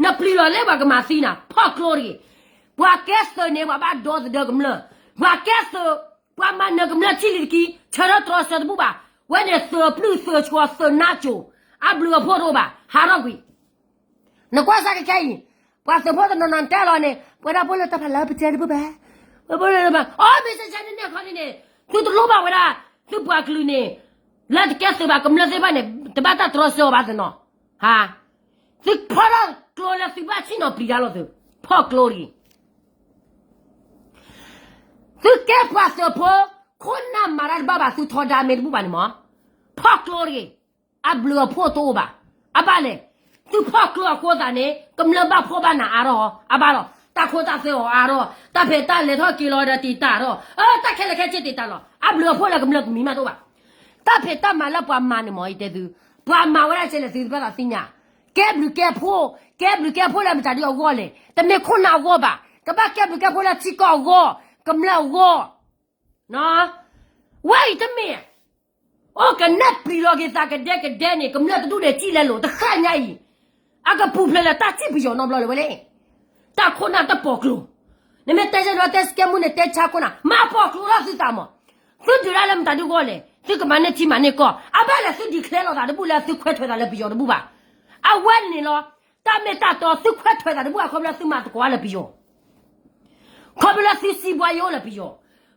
နပျံၤလီၤလၢပှၤကမၤသံနၤ ဖီၣ်ကျိတဂ့ၤ, ပှၤကဲသုးန့ၣ် ပှၤဘၣ်ဒီသဒၢကမျၢၢ်, ပှၤကဲသုး, ပှၤမၤနၢၤကမျၢၢ်ထံၣ်လံၤတက့ၢ်, ဆၢထၢၣ်တြီဆၢတဘူၣ်ဘၣ်, ဝဲန့ၣ်သုးပျုၢ်သုးဆှီသုးနါစိၤ, အဘျုးအဖှိၣ်တအိၣ်ဘၣ်, ဟးထီၣ်ကွံာ် နကွၢ်စၢ်ကခဲအံၤ, ပှၤသုးဖိတနီၤနီၤတဲလီၤန့ၣ် ပဝဲဒၣ်ဖိလၢတၢ်ဖးလၢပတဲတဘူၣ်ဘၣ်, ပဖိလၢ, အီ မ့ၢ်စၢ်စၢ်န့ၣ်န့ၣ်ခီန့ၣ်န့ၣ်, သုတလိၣ်ဘၣ်ဝဲဒၣ်, သုပှၤကလုာ်န့ၣ်, လၢတကဲသုးဘၣ်ကမျၢၢ်သ့ၣ်တဖၣ်န့ၣ် တဘၣ်တၢ်တြီဆၢအီၤဘၣ်သနီၤ, ဟါ, သုဖီၣ်ထီၣ်ကျိလၢသုဘၣ်ဆ့ၣ်နီၤပျံၤတၢ်လီၤသု, ဖီၣ်ကျိတဂ့ၤ သုကဲပှၤသုးဖိ, ခိၣ်နၢ်မၤတၢ်တဘၣ်ဘၣ် သုထီဒါမ့ၢ်တဘူၣ်ဘၣ်န့ၣ်မး, ဖီၣ်ကျိတဂ့ၤ, အဘျုးအဖှိၣ်တအိၣ်ဘၣ်, အဘၣ်လဲၣ်, သုဖီၣ်ကျိအဃိသတးန့ၣ် ကမျၢၢ်ဘၣ်ဖှီၣ်ဘၣ်နးအါထီၣ်, အဘၣ်လီၤ, တၢ်ခိတၢ်သွဲအီၤအါထီၣ်, တၢ်ဖံးတၢ်လဲၤထီၣ်က့ၤလီၤဒီးတံာ်တာ်ထီၣ်, အၢ တၢ်ခဲလၢာ်ခဲဆ့တံာ်တာ်လီၤ, အဘျုးအဖှိၣ်လၢကမျၢၢ်ကမံၤမးတအိၣ်ဘၣ်, တၢ်ဖံးတၢ်မၤလၢပှၤမၤန့ၣ်မး ယတဲသု, ပှၤမၤဝဲဒၣ်ကဲလဲၣ်သုတဘၣ်သးသ့ၣ်ညါ, ကဲဘျုးကဲဖှိၣ်, ကဲဘျုးကဲဖှိၣ်လၢမတၤဒုအဂီၢ်လဲၣ်, တမ့ၢ်ခိၣ်နၢ်အဂီၢ်ဘၣ်, ကဘၣ်ကဲဘျုးကဲဖှိၣ်လၢထံကီၢ်အဂီၢ်, ကမျၢၢ်အဂီၢ် ဝဲအံၤတမ့ၢ် အိၣ်ကနၣ်ပျံၤလီၤက့ၤသးကဒဲကဒဲန့ၣ် ကမျၢၢ်တဒူၣ်န့ၣ်စံၣ်လဲလိာ် တဃၣ်ညါအံၤ အကပူၤဖျဲးလၢတၢ်စံၣ်ပယီၤနီတဘျီလၢၤဝဲလဲၣ်. တၢ်ခိၣ်နၢ်တပိာ်ကျိၤ, နမ့ၢ်တဲဆၢဒီးတဲစကဲမူန့ၣ် တဲဆါခိၣ်နၢ် မၤပိာ်ကျိၤထီၣ်သုသးမး, သုဒုးဒၣ်လၢမတၤဒုဂီၢ်လဲၣ်, သုကမၤန့ၢ်ထံမၤန့ၢ်ကီၢ် အဘၣ်လဲၣ်သု declare လိာ်သးတဘူၣ်လၢသုခွဲးထွဲးသးလၢပယီၤတဘူၣ်ဘၣ်. အဝဲန့ၣ်လီၤ, တၢ်မ့ၢ်တၢ်တီ သုခွဲးထွဲးသးတဘူၣ်အခီဖျိလၢသုမၤသကိးလၢပယီၤ ခီဖျိလၢသုစံးဘှါယိၣ်အိၣ်လၢပယီၤ,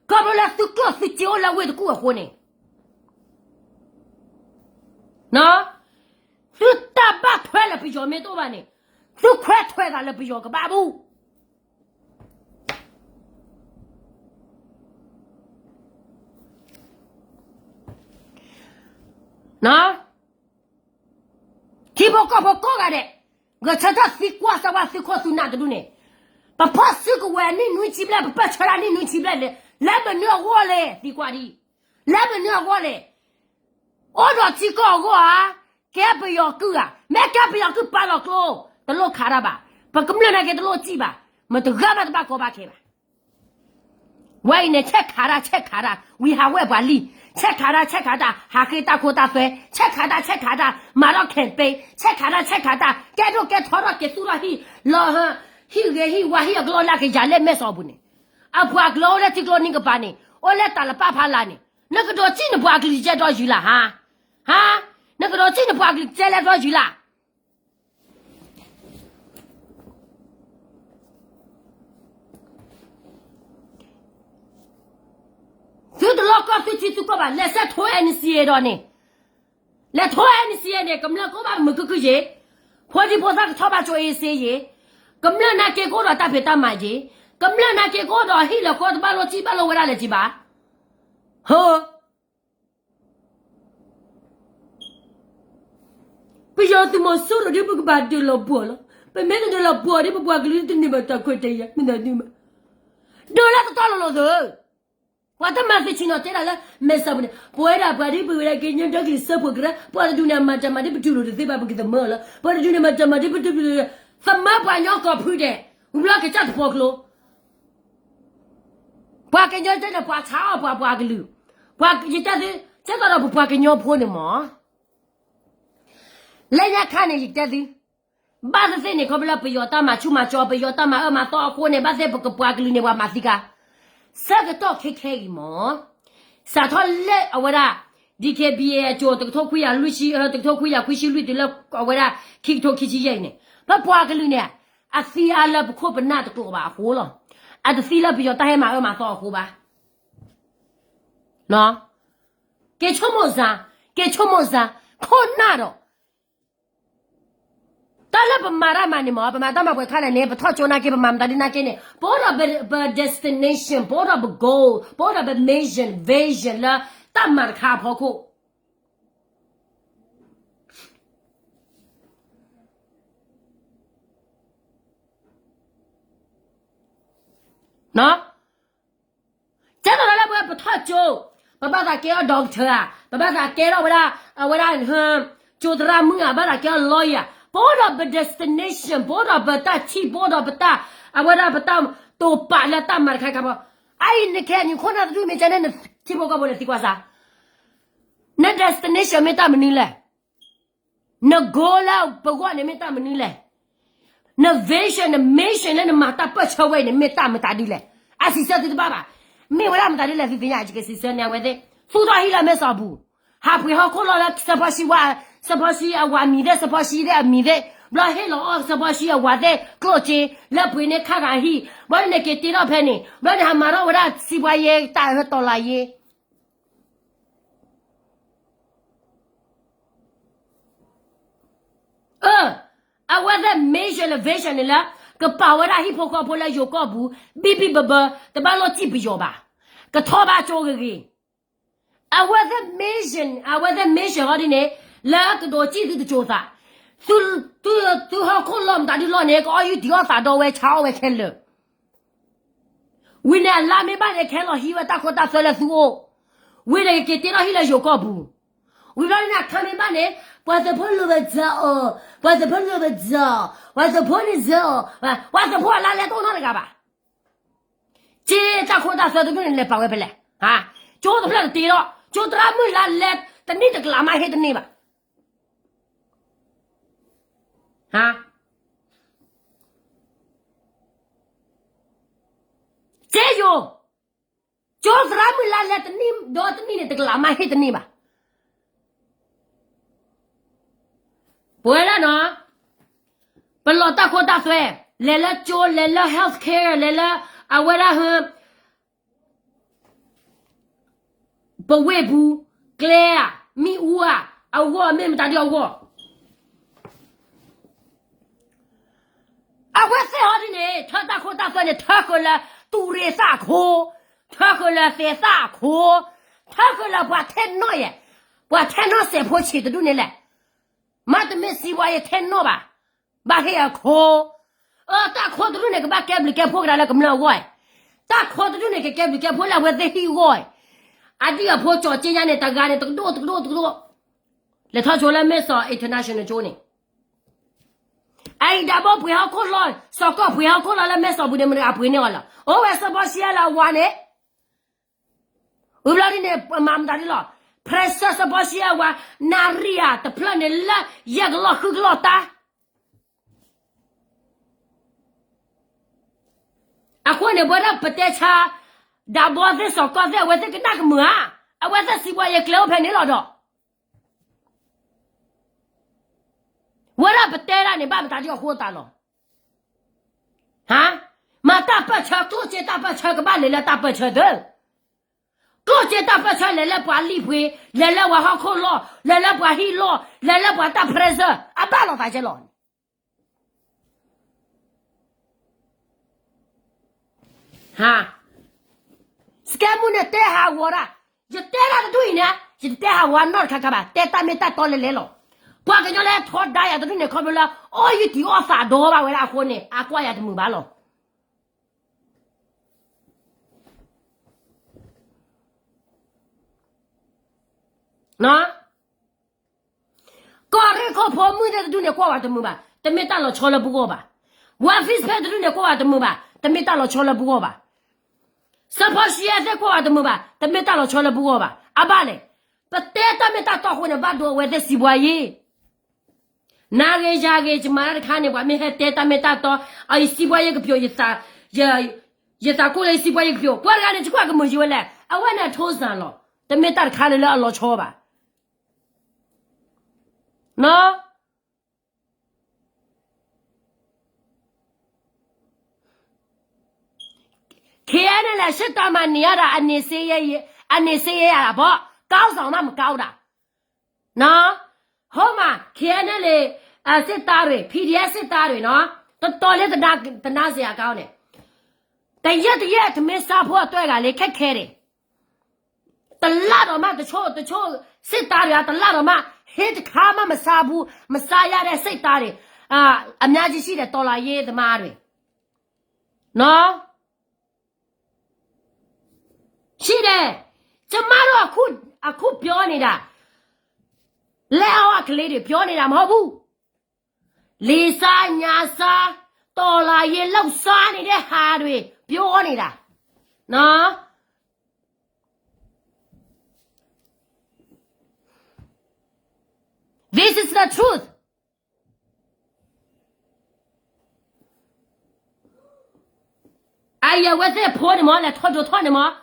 ခီဖျိလၢသုကျိၣ်သုစ့အိၣ်လၢဝ့ၢ်တကူၣ်အဃိန့ၣ်, သုတၢ်ဘၣ်ထွဲလၢပယီၤမ့ၢ်တအိၣ်ဘၣ်န့ၣ်, သုခွဲးထွဲးသးလၢပယီၤကဘၣ်ဘူၣ် ထံဖိကီၢ်ဖိကိးဂၤဒဲး, ဂဲၤဆၢထၢၣ်သံကွၢ်စၢၤဝဲသုခိၣ်သုနၢ်တဒူၣ်န့ၣ်, ပဖီၣ်စုကဝဲၤနံၣ်နွံဆံဘျဲၣ် ပပၢၢ်ဆၢတၢ်နံၣ်နွံဆံဘျဲၣ်န့ၣ် လၢမနုၤအဂီၢ်လဲၣ် သံကွၢ်ဒံး, လၢမနုၤအဂီၢ်လဲၣ်, အိၣ်ဒီးထံကီၢ်အဂီၢ်ဧါ, ကဲပယီၤကုၢ်ဧါ, မ့ၢ်ကဲပယီၤကုၢ်ပာ်လီၤကျိ တလိၣ်ခးတၢ်ဘၣ်, ပကမျၢၢ်နာ်က့တလိၣ်စံၣ်ဘၣ်, မတဂၤမးတဘၣ်ကီဘၣ်ခဲဘၣ် ဝဲအံၤန့ၣ် ဆဲးခးတၢ် ဆဲးခးတၢ် ဝံၤဟးဝဲပှၤလံ, ဆဲးခးတၢ် ဆဲးခးတၢ် ဟးဃ့တၢ်ခိတၢ်သွဲ, ဆဲးခးတၢ် ဆဲးခးတၢ် မၤထီၣ် campaign, ဆဲးခးတၢ် ဆဲးခးတၢ် ကဲဒိၣ်ကဲထီထီၣ်က့ၤသူၣ်ထီၣ်ဟံၣ်, လီၤဟၢ, ဟံၣ်ဂ့ၤဟံၣ်ဝါဟံၣ်အကလီလၢကယၤလၢမဲာ်စီၤပူၤန့ၣ်, အပှၤကလုာ်အိၣ်လၢထံကျိနံကပၤန့ၣ် အိၣ်လၢတၢ်လၢပၢ်ဖးလၢ်န့ၣ်, နကဒိးစံၣ်နပှၤကလုာ်ကဲဒီးယုာ်လၢ်ဟါ, ဟါ, နကဒိးစံၣ်နပှၤကလုာ်ကဲလဲၣ်ဒီးယုာ်လၢ် သုတလီၢ်ကီၢ်သုထံသုကီၢ်ဘၣ်, လဲၤဆဲးထိ N C A ဒီးန့ၣ်, လဲၤထိ N C A န့ၣ် ကမျၢၢ်ကအိၣ်ဘၣ်မုာ်ခုၣ်ခုၣ်ယ့ၤ, ဖိဒံဖိသၣ်ကထီၣ်ဘၣ်ကၠိအ့စ့ယ့ၤ, ကမျၢၢ်နာ်က့ကအိၣ်ဒီးတၢ်ဖံးတၢ်မၤယ့ၤ, ကမျၢၢ်နာ်က့ကအိၣ်ဒီးဟံၣ်လၢဃီတဘၣ်လိာ်စံၣ်ဘၣ်လိာ်ဝဲဒၣ်လၢၤက့ၤဘၣ်, ဟၢ ပယီၤသုးမီၤစိရိၤဒ်ပကဘၣ်ဒုးလီၤပှီၢ်လီၤ, ပမ့ၢ်တဒုးလီၤပှီၢ်ဒ်ပပှၤကလုာ်တန့ၢ်ဘၣ်တၢ်ခွဲးတၢ်ယာ် မ့ၢ်ဒုးမး, ဒုးလၢတတီလိၤလိၤသု, ပှၤတမၤသ့ဆံးနီၤတဲဒၣ်လၢ မဲာ်စၢ်ပူၤန့ၣ် ပဝဲဒၣ်ပှၤဒ်ပဝဲဒၣ်ကညီဒီကလုာ်စၢဖှိၣ်ကရၢ ပှၤတဒုးန့ၣ်အမၤတၢ်မၤဒ်ပတူၢ်လိာ်တသ့ဘၣ် ပကသမၢလီၤ, ပှၤတဒုးန့ၣ်မၤတၢ်မၤဒ်ပတူၢ်လိာ်, သမၢပှၤကညီကီၢ်ဖုဒဲး, ဝံၤဘျီကစၢ်တဖီကျိ ပှၤကညီတဲန့ၣ် ပှၤဆါအီၣ်ပှၤပှၤကလုာ်, ပှၤယတဲသု, ကဲသိးဒီးပပှၤကညီဖိန့ၣ်မး, လၢညါခါန့ၣ် ယတဲသု, ဘၣ်သ့ၣ်သ့ၣ်န့ၣ် ခီဖျိလၢပယီၤတၢ်မၤဆူၣ်မၤစီၤ ပယီၤတၢ်မၤအၢမၤသီအဃိန့ၣ် ဘၣ်သ့ၣ်ပကပှၤကလုာ်န့ၣ် ပှၤမၤသံကါ, ဆၢကတီၢ်ခဲခဲအံၤမး, စးထီၣ်လၢအဝဲဒၣ် D K B A အစိၤ တကထိခွံကယၤလွံၢ်ဆံ, တကထိခွံကယၤခွံဆံလွံၢ်တုၤလၢအဝဲဒၣ် ခံကထိခံဆံယဲၢ်အံၤန့ၣ် ပပှၤကလုာ်န့ၣ် အသံအါလၢပခိၣ်ပနၢ်တကျိၤဘၣ်အဃိလီၤ. အတသံလၢပယီၤတၢ်ဟဲမၤအၢမၤသီအဃိဘၣ်. က့ၤဆိကမိၣ်စၢ်, က့ၤဆိကမိၣ်စၢ်, ခိၣ်နၢ်ဒီး တၢ်လၢပမၤတၢ်မၤန့ၣ်မး ပမၤတၢ်မၤပှဲၤခါလဲၣ်န့ၣ် ပထီၣ်ကၠိနာ်က့ ပမၤမတၤဒ်နာ်က့န့ၣ် ပအိၣ်ဒီးပ destination ပအိၣ်ဒီးပ goal ပအိၣ်ဒီးပ mission vision လၢတၢ်မၤတခါအဖီခိၣ် ကဲသိးလၢပထီၣ်ကၠိ, ပဘၣ်သးကဲထီၣ် doctor ဧါ, ပဘၣ်သးကဲထီၣ်ဝဲဒၣ်, အဝဲဒၣ်, ကၠိသရၣ်မုၣ်ဧါ, ဘၣ်သးကဲထီၣ် lawyer ဧါ, ပအိၣ်ဒီးပ destination ပအိၣ်ဒီးပတၢ်ထံၣ် ပအိၣ်ဒီးပတၢ်, အဝဲဒၣ်ပတၢ်တိာ်ပာ်လၢတၢ်မၤတခါခါဖီ, အအံၤနခဲအံၤခိၣ်နၢ်တဒူၣ်မ့ၢ်ကဲန့ၣ် နထံဖိကီၢ်ဖိန့ၣ်သံကွၢ်စၢ်, န destination မ့ၢ်တၢ်မနုၤလဲၣ် န goal လၢပဂီၢ်န့ၣ်မ့ၢ်တၢ်မနုၤလဲၣ်, န vision န mission လၢနမၤတၢ်ပၢၢ်ဆၢဝဲအံၤန့ၣ် မ့ၢ်တၢ်မတၤဒ်လဲၣ်, အစံးဆၢသုတဘၣ်ဘၣ်, မ့ၢ်ဝဲဒၣ်မတၤဒ်လဲၣ်သုသ့ၣ်ညါ ယကစံးဆၢန့ၢ်အဝဲသ့ၣ်, သူၣ်ထီၣ်ဟံၣ်လၢမဲာ်စီၣ်ပူၤ, ဟးပှ့ၤဟီၣ်ခိၣ်လီၢ်လၢစၢဖီဆံဝါ, စၢဖီဆံအဝၤမံၤသ့ၣ် စၢဖီဆံသ့ၣ်အမံၤသ့ၣ်, ဘျီဟ့ၣ်လီၤအီၣ်စၢဖီဆံအဝၤသ့ၣ်ကျိၣ်စ့, လၢပှ့ၤန့ၢ်ခါဂၤဟံၣ်, ဘျီန့ၣ်က့ၤတ့ထီၣ်ဖဲန့ၣ်, ဘျီန့ၣ်ဟးမၤထီၣ်ဝဲဒၣ်စံးပှၤယ့တၢ်ဟဲတီၤလၢယ့ အဝဲသ့ၣ် mission လၢ vision န့ၣ်လၢ ကပာ်ဝဲဒၣ်ဟံၣ်ဖိဃီဖိလၢယိၤကီၢ်ပူၤ ဘံၣ်ဘံၣ်ဘၢဘၢ တဘၣ်လိာ်စံၣ်ပယီၤဘၣ်, ကထီၣ်ဘၣ်ကၠိဂ့ၤဂ့ၤ, အဝဲသ့ၣ် mission အဝဲသ့ၣ် mission ဟီဒ်န့ၣ် လၢကဒိးစံၣ်သုတကၠိၤသး, သုဟီၣ်ခိၣ်လီၢ်မတၤဒ်လီၢ်န့ၣ် ကအီၣ်ယူၢ်တံၢ်အီၣ်သးဒီးဝဲဆါအီၣ်ဝဲခဲလၢာ် ဝံၤန့ၣ်အလါမ့ၢ်ဘၣ်န့ၣ် ကဟဲလီၤဟံးဝဲတၢ်ခိတၢ်သွဲလၢသုအိၣ်, ဝံၤန့ၣ်ကက့ၤတ့ထီၣ်ဟံၣ်လၢယိၤကီၢ်ပူၤ, ဝံၤဘျီန့ၣ်အခါမ့ၢ်ဘၣ်န့ၣ် ပှၤသုးဖိလိာ်ဘၣ်စၢၤအီၤ, ပှၤသုးဖိလိာ်ဘၣ်စၢၤ, ပှၤသုးဖိန့ၣ်စၢၤအီၤ, ပှၤသုးဖိအလါလဲတအိၣ်နီတဂၤဘၣ်, က့တၢ်ခိတၢ်သွဲတဒူၣ်န့ၣ်လဲၤပာ်ဝဲဖဲလဲၣ် ကၠိတဖျၢၣ်တတ့ထီၣ်, ကၠိသရၣ်မုၣ်လၢလဲၤတနံၣ်တကလးမးဟ့ၣ်တန့ၢ်ဘၣ်. ကၠိယိၤ, ကၠိသရၣ်မုၣ်လၢလဲၤတနံၣ်ဒီတနံၣ်န့ၣ် တကလးမးဟ့ၣ်တန့ၢ်ဘၣ်. ပဝဲဒၣ်နီၤ, ပလီၤတၢ်ခိတၢ်သွဲ, လဲၤလၢကၠိ လဲၤလၢ health care လဲၤလၢ အဝဲဒၣ်ဟ ပဝ့ၢ်ပူၤ, ကျဲဧါ, မ့ၣ်အူဧါ, အဂီၢ်မ့ၢ်မတၤဒ်အဂီၢ်, အဝဲသ့ၣ်ဟီဒ်န့ၣ် ထၢတၢ်ခိတၢ်သွဲန့ၣ် ထၢဃုာ်လၢသူၣ်ရ့ၣ်သၣ်ခိ, ထၢဃုာ်လၢသ့ၣ်သၣ်ခိ, ထၢဃုာ်လၢပှၤထဲနီၣ်ယဲၢ်, ပှၤထဲနီၣ်စဲးဖိဆံးတဒူၣ်န့ၣ်လဲၣ်. မ့တမ့ၢ်စံးဘှါယဲထဲနီၣ်ဘၣ်, ဘၣ်ဟ့ၣ်အခိ, အတၢ်ခိတဒူၣ်န့ၣ် ကဘၣ်ကဲဘျုးကဲဖှိၣ်ကဒါလၢကမျၢၢ်အဂီၢ်, တၢ်ခိတဒူၣ်န့ၣ် ကကဲဘျုးကဲဖှိၣ်လၢအဝဲသ့ၣ်ဟံၣ်အဂီၢ်, အဒံၣ်အဖိကၠီၤက့ညါန့ၣ် တဂၤန့ၣ် တကဒိၣ်တကဒိၣ်တကဒိၣ်, လဲၤထီၣ်ဆိလၢမဲၢ်စီၤ international ကၠိန့ၣ် အအံၤဒၣ်ဘီပှ့ၤဟီၣ်ခိၣ်လီၢ်, စီၤကီၢ်ပှ့ၤဟီၣ်ခိၣ်လီၢ်လၢမဲၢ်စီၤပူၤန့ၣ် မတၤအပှ့ၤန့ၢ်အီၤလီၤ. အိၣ်ဝဲစီၤဘီရှံအလၢအဝၤန့ၣ်, ဝံၤဘျီဒ်န့ၣ် မၤမတၤဒ်လီၤ, ဖရဲးစၢၣ်စီၤဘီရှံအဝၤ, နၣ်ရံၣ်ဧါ တဖျၢၣ်န့ၣ်လၢယဲၢ်ကလီၢ်ဃုကလီၢ်တၢ် အဃိန့ၣ် ပဝဲဒၣ်ပတဲဆါ, ဒၣ်ဘီသ့ၣ်စီၤကီၢ်သ့ၣ် အဝဲသ့ၣ်ကနၣ်ကမုာ်ဧါ, အဝဲသ့ၣ်စံးဘှါယဲကျဲအိၣ်ဖဲန့ၣ်လီၤဒီး, ဝဲဒၣ်ပတဲဒၣ်န့ၣ် ဘၣ်မတၤဒ်အဃိသးလီၤ. မၤတၢ်ပၢၢ်ဆၢ ကျိၣ်စ့တၢ်ပၢၢ်ဆၢကဘၣ်လဲၤလၢတၢ်ပၢၢ်ဆၢသၢ, ကျိၣ်စ့တၢ်ပၢၢ်ဆၢလဲၤလၢပှၤလံာ်ပှ့ၤ, လဲၤလၢပှၤဟီၣ်ခိၣ်လီၢ်, လဲၤလၢပှၤဟံၣ်လီၢ်, လဲၤလၢပှၤတၢ်ဖရဲးစၢၣ် အဘၣ်လိာ်သးကဲလီၤ. စကဲမူန့ၣ်တဲဟးဂီၤဒၣ်, ယတဲဒၣ်တဒူၣ်အံၤန့ၣ် ယတတဲဟးဂီၤနီတခါခါဘၣ်, တဲတၢ်မ့ၢ်တၢ်တီလဲၤလဲၤလီၤ. ပှၤကညီလၢထီဒါယၤတဒူၣ်န့ၣ် ခီဖျိလၢ အီၣ်ယုၢ်တံၤအီၣ်သးဒီဘၣ်ဝဲဒၣ်အဃိန့ၣ် အကွၢ်ယၤတမုာ်ဘၣ်လီၤ. ကီၢ်ရ့ၣ်ခိၣ်ဖိမုၣ်သ့ၣ်တဒူၣ်န့ၣ် ကွၢ်ဝဲတမုာ်ဘၣ်, တမ့ၢ်တၢ်လီၤဆီလၢပဂီၢ်ဘၣ်. ဝါဖံၣ်ဖဲတဒူၣ်န့ၣ် ကွၢ်ဝဲတမုာ်ဘၣ်, တမ့ၢ်တၢ်လီၤဆီလၢပဂီၢ်ဘၣ်. စီၤဖီၡံအဲၣ်သ့ၣ်ကွၢ်ဝဲတမုာ်ဘၣ်, တမ့ၢ်တၢ်လီၤဆီလၢပဂီၢ်ဘၣ်. အဘၣ်လဲၣ်, ပတဲတၢ်မ့ၢ်တၢ်တီအဃိန့ၣ် ဘၣ်ဒိအဝဲသ့ၣ်စံးဘှါယဲ နၤဂ့ၤယၤဂ့ၤ ယမၤတၢ်တခါန့ၣ် ပှၤမ့ၢ်ဟဲတဲတၢ်မ့ၢ်တၢ်တီ, အယစံးဘှါယဲကပျိာ်, ယသးကိၢ်လၢယစံးဘှါယဲကပျိာ်, ကွၢ်တဂၤန့ၣ် ယကွၢ်ကမုာ်ယံၤဝဲလဲၣ်, အဝဲန့ၣ်အထိစၢ်လီၤ, တမ့ၢ်တၢ်တခါလၢလၢအလီၤဆီဘၣ်. န KNLA စစ်တပ်မှာနေရတာ အနေဆင်းရဲရတာပေါ့, ကောင်းဆောင်မှမကောင်းတာ. နော်, ဟိုမှာ KNLA စစ်သားတွေ, PDF စစ်သားတွေနော်, တော်တော်လေး သနား, သနားစရာကောင်းတယ်. တရက်တရက် ထမင်းစားဖို့အတွက်ကလေ ခက်ခဲတယ်. တစ်လတော့မှ တချို့, တချို့စစ်သားတွေက တစ်လတော့မှ ဟင်းတစ်ခါမှမစားဘူး, မစားရတဲ့စစ်သားတွေ, အာ, အများကြီးရှိတယ်, တော်လှန်ရေးသမားတွေ. နော်, ရှိတယ်. ကျမတို့အခု, အခုပြောနေတာ, လက်အောက်ကလေးတွေ ပြောနေတာမဟုတ်ဘူး. လီဆါညါဆါ, တော်လှန်ရေးလုပ်စားနေတဲ့ဟာတွေ ပြောနေတာ. နော်, this is the truth. အဝဲသ့ၣ်ဖိန့ၣ်မ့ၢ် လဲၤထီၣ်ဒိးထီၣ်န့ၣ်မ့ၢ်,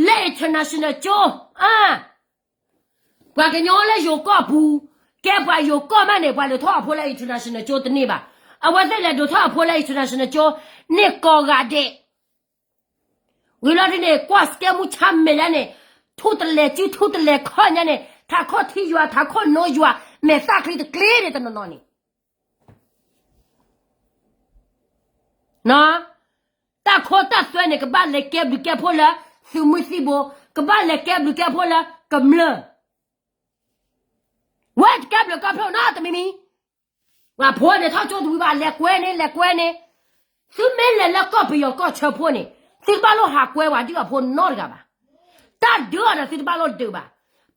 လၢ international ကၠိ, အၢ, ပှၤကညီလၢယိၤကီၢ်ပူၤ, ကဲပှၤယိၤကီၢ်မးန့ၣ် ပှၤလဲၤထီၣ်အဖိလၢ international ကၠိတန့ၢ်ဘၣ်. အဝဲသ့ၣ်လဲၤဒိးထီၣ်အဖိလၢ international ကၠိန့ၣ်ကိးဂၤဒဲး. ဝံၤလီၤဒ်န့ၣ် ကွၢ်စကဲမူဆါမဲာ်လၢန့ၣ်, ထူတလဲၤစု ထူတလဲၤခီၣ်ညါန့ၣ်, ထးခိၣ်ထံယွၤ ထးခိၣ်နိယွၤ, မဲာ်သၣ်ချံတကျ့န့ၣ်တနီၤနီၤန့ၣ်. တၢ်ခိတၢ်သွဲန့ၣ် ကဘၣ်လဲၤကဲဘျုးကဲဖှိၣ်လၢ သုးမုၢ်သံၣ်ဘိ, ကဘၣ်လဲၤကဲဘျုးကဲဖှိၣ်လၢကမျၢၢ်. ဝဲတကဲဘျုးကဲဖှိၣ်နီတမံၤမံၤ. ပှၤဖိန့ၣ်ထီၣ်ကၠိတဝံၤဘၣ် လဲၤကွဲန့ၣ် လဲၤကွဲန့ၣ်, သုမ့ၢ်လဲၤလၢကီၢ်ပယီၤကီၢ်ဆၢဖိန့ၣ်, သုတဘၣ်လိၣ်ဟးကွဲပှၤဒုၣ်အဖိနီတဂၤဘၣ်. တၢ်ဒုးအီၤဒီးသုတဘၣ်လိၣ်ဒုးဘၣ်.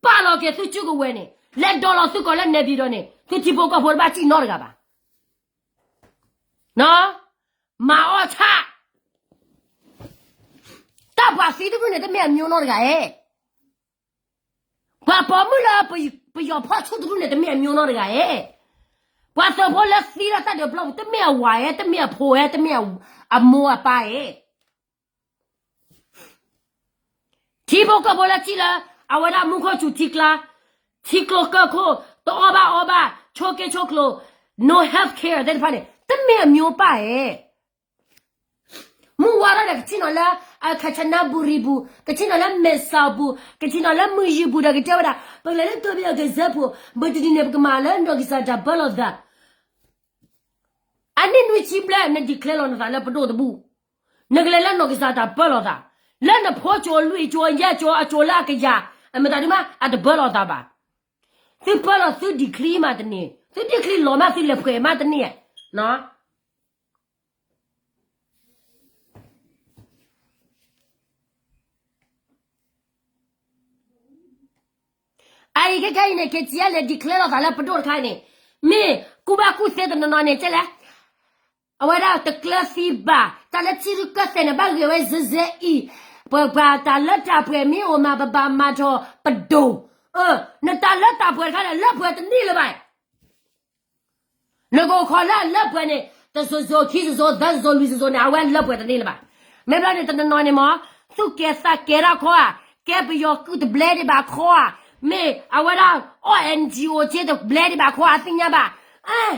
ပာ်လီၤက့ၤသုစုကဝဲၤန့ၣ်, လဲၤဒိးလီၤသုကိာ်လၢနဲပၠံၤဒီးန့ၣ်, သုထံဖိကီၢ်ဖိတဘၣ်စံၣ်နီတဂၤဘၣ်. မၤအီၣ်ဆၣ်, တၢ် ပှၤသံတဒူၣ်န့ၣ် တမ့ၢ်အမျိုးနီတဂၤဧဲ. ပှၤပိာ်မုၣ်လၢပယီၤဖီၣ်ဆူၣ်တဒူၣ်န့ၣ် တမ့ၢ်အမျိုးနီတဂၤဧဲ. ပှၤသုးဖိလၢသံလၢတၢ်ဒုးပျီပူၤ တမ့ၢ်အဝၤဧဲ, တမ့ၢ်အဖိဧဲ, တမ့ၢ်အမိၢ်အပၢ်ဧဲ. ထံဖိကီၢ်ဖိလၢထံၣ်လၢ အဝဲဒၣ်မူခိၣ်စူၤထံကျါ, ထံကျိကၢၢ်ခိၣ် တအီၣ်ဘၣ်အီဘၣ်, ဆိးက့ဆိးကျိၤ, no health care သ့ၣ်တဖၣ်န့ၣ် တမ့ၢ်အမျိုးပၢ်ဧဲ. မုၢ်ဝါထီၣ်ဒီးကထံၣ်နီၤလၢ အ Kanchanaburi ပူၤ, ကထံၣ်နီၤလၢ Mae Sot ပူၤ, ကထံၣ်နီၤလၢ Muiseo ပူၤဒီးကတဲဝဲဒၣ် ပကလဲၤလၢ Tohpeo ကစၢၢ်ပူၤ, မုၢ်တနံၤန့ၣ် ပကမၤလၢနီၢ်ကစၢ်တၢ်ပၢလီၤသး. အနံၣ်နွံဆံဘျဲၣ် န declare လီၤနသးလၢပဒိၣ်တဘူၣ်, နကလဲၤလၢနီၢ်ကစၢ်တၢ်ပၢလီၤသး, လၢနဖိကၠိလွံၢ်ကၠိယဲၢ်ကၠိအကၠိလၢအကယၤ, အမ့ၢ်တၢ်ဒုးမး အတပၢလီၤသးဘၣ်. သုပၢလီၤသု declare မးတန့ၢ်, သု declare လီၤမး သုလဲၤဖှဲးမးတန့ၢ်ဧါ. အအံၤခဲခဲအံၤန့ၣ် က့ၤကဲလဲၤ declare လီၤသးလၢပဒိၣ်တခါအံၤန့ၣ်, မ့ၢ်ကူၣ်ဘၣ်ကူၣ်သ့တနီၤနီၤန့ၣ် ကဲလဲၣ်. အဝဲဒၣ်တကျၢၤသံဘၣ်, တၢ်လၢထံရူၢ်ကီၢ်သဲးန့ၣ် ဘၣ်ဂ့ၤဝဲစ့စ့အံၤ, ပှၤတၢ်လၢတၢ်ပှဲၤမ့ၢ်အိၣ်မး ပဘၣ်မၤထီၣ်ပဒိၣ်, နတၢ်လၢတၢ်ပှဲၤတခါန့ၣ် လၢပှဲၤတန့ၢ်လၢၤဘၣ်. နကအိၣ်ခိးလၢအလၢပှဲၤန့ၣ် တစိၤစိၤ ခံစိၤစိၤ သၢစိၤစိၤ လွံၢ်စိၤစိၤန့ၣ် အဝဲလၢပှဲၤတန့ၢ်လၢၤဘၣ်. မ့ၢ်ဘျီန့ၣ် တနီၤနီၤန့ၣ်မး သူၣ်ကဲၤသးကဲၤတၢ်ခီဧါ, ကဲပယီၤကုၢ်တဘျဲဒံးဘၣ်ခီဧါ, မ့ၢ်အဝဲဒၣ်အီၣ် NGO က့တဘျဲဒံးဘၣ်ခီဧါ သ့ၣ်ညါဘၣ်.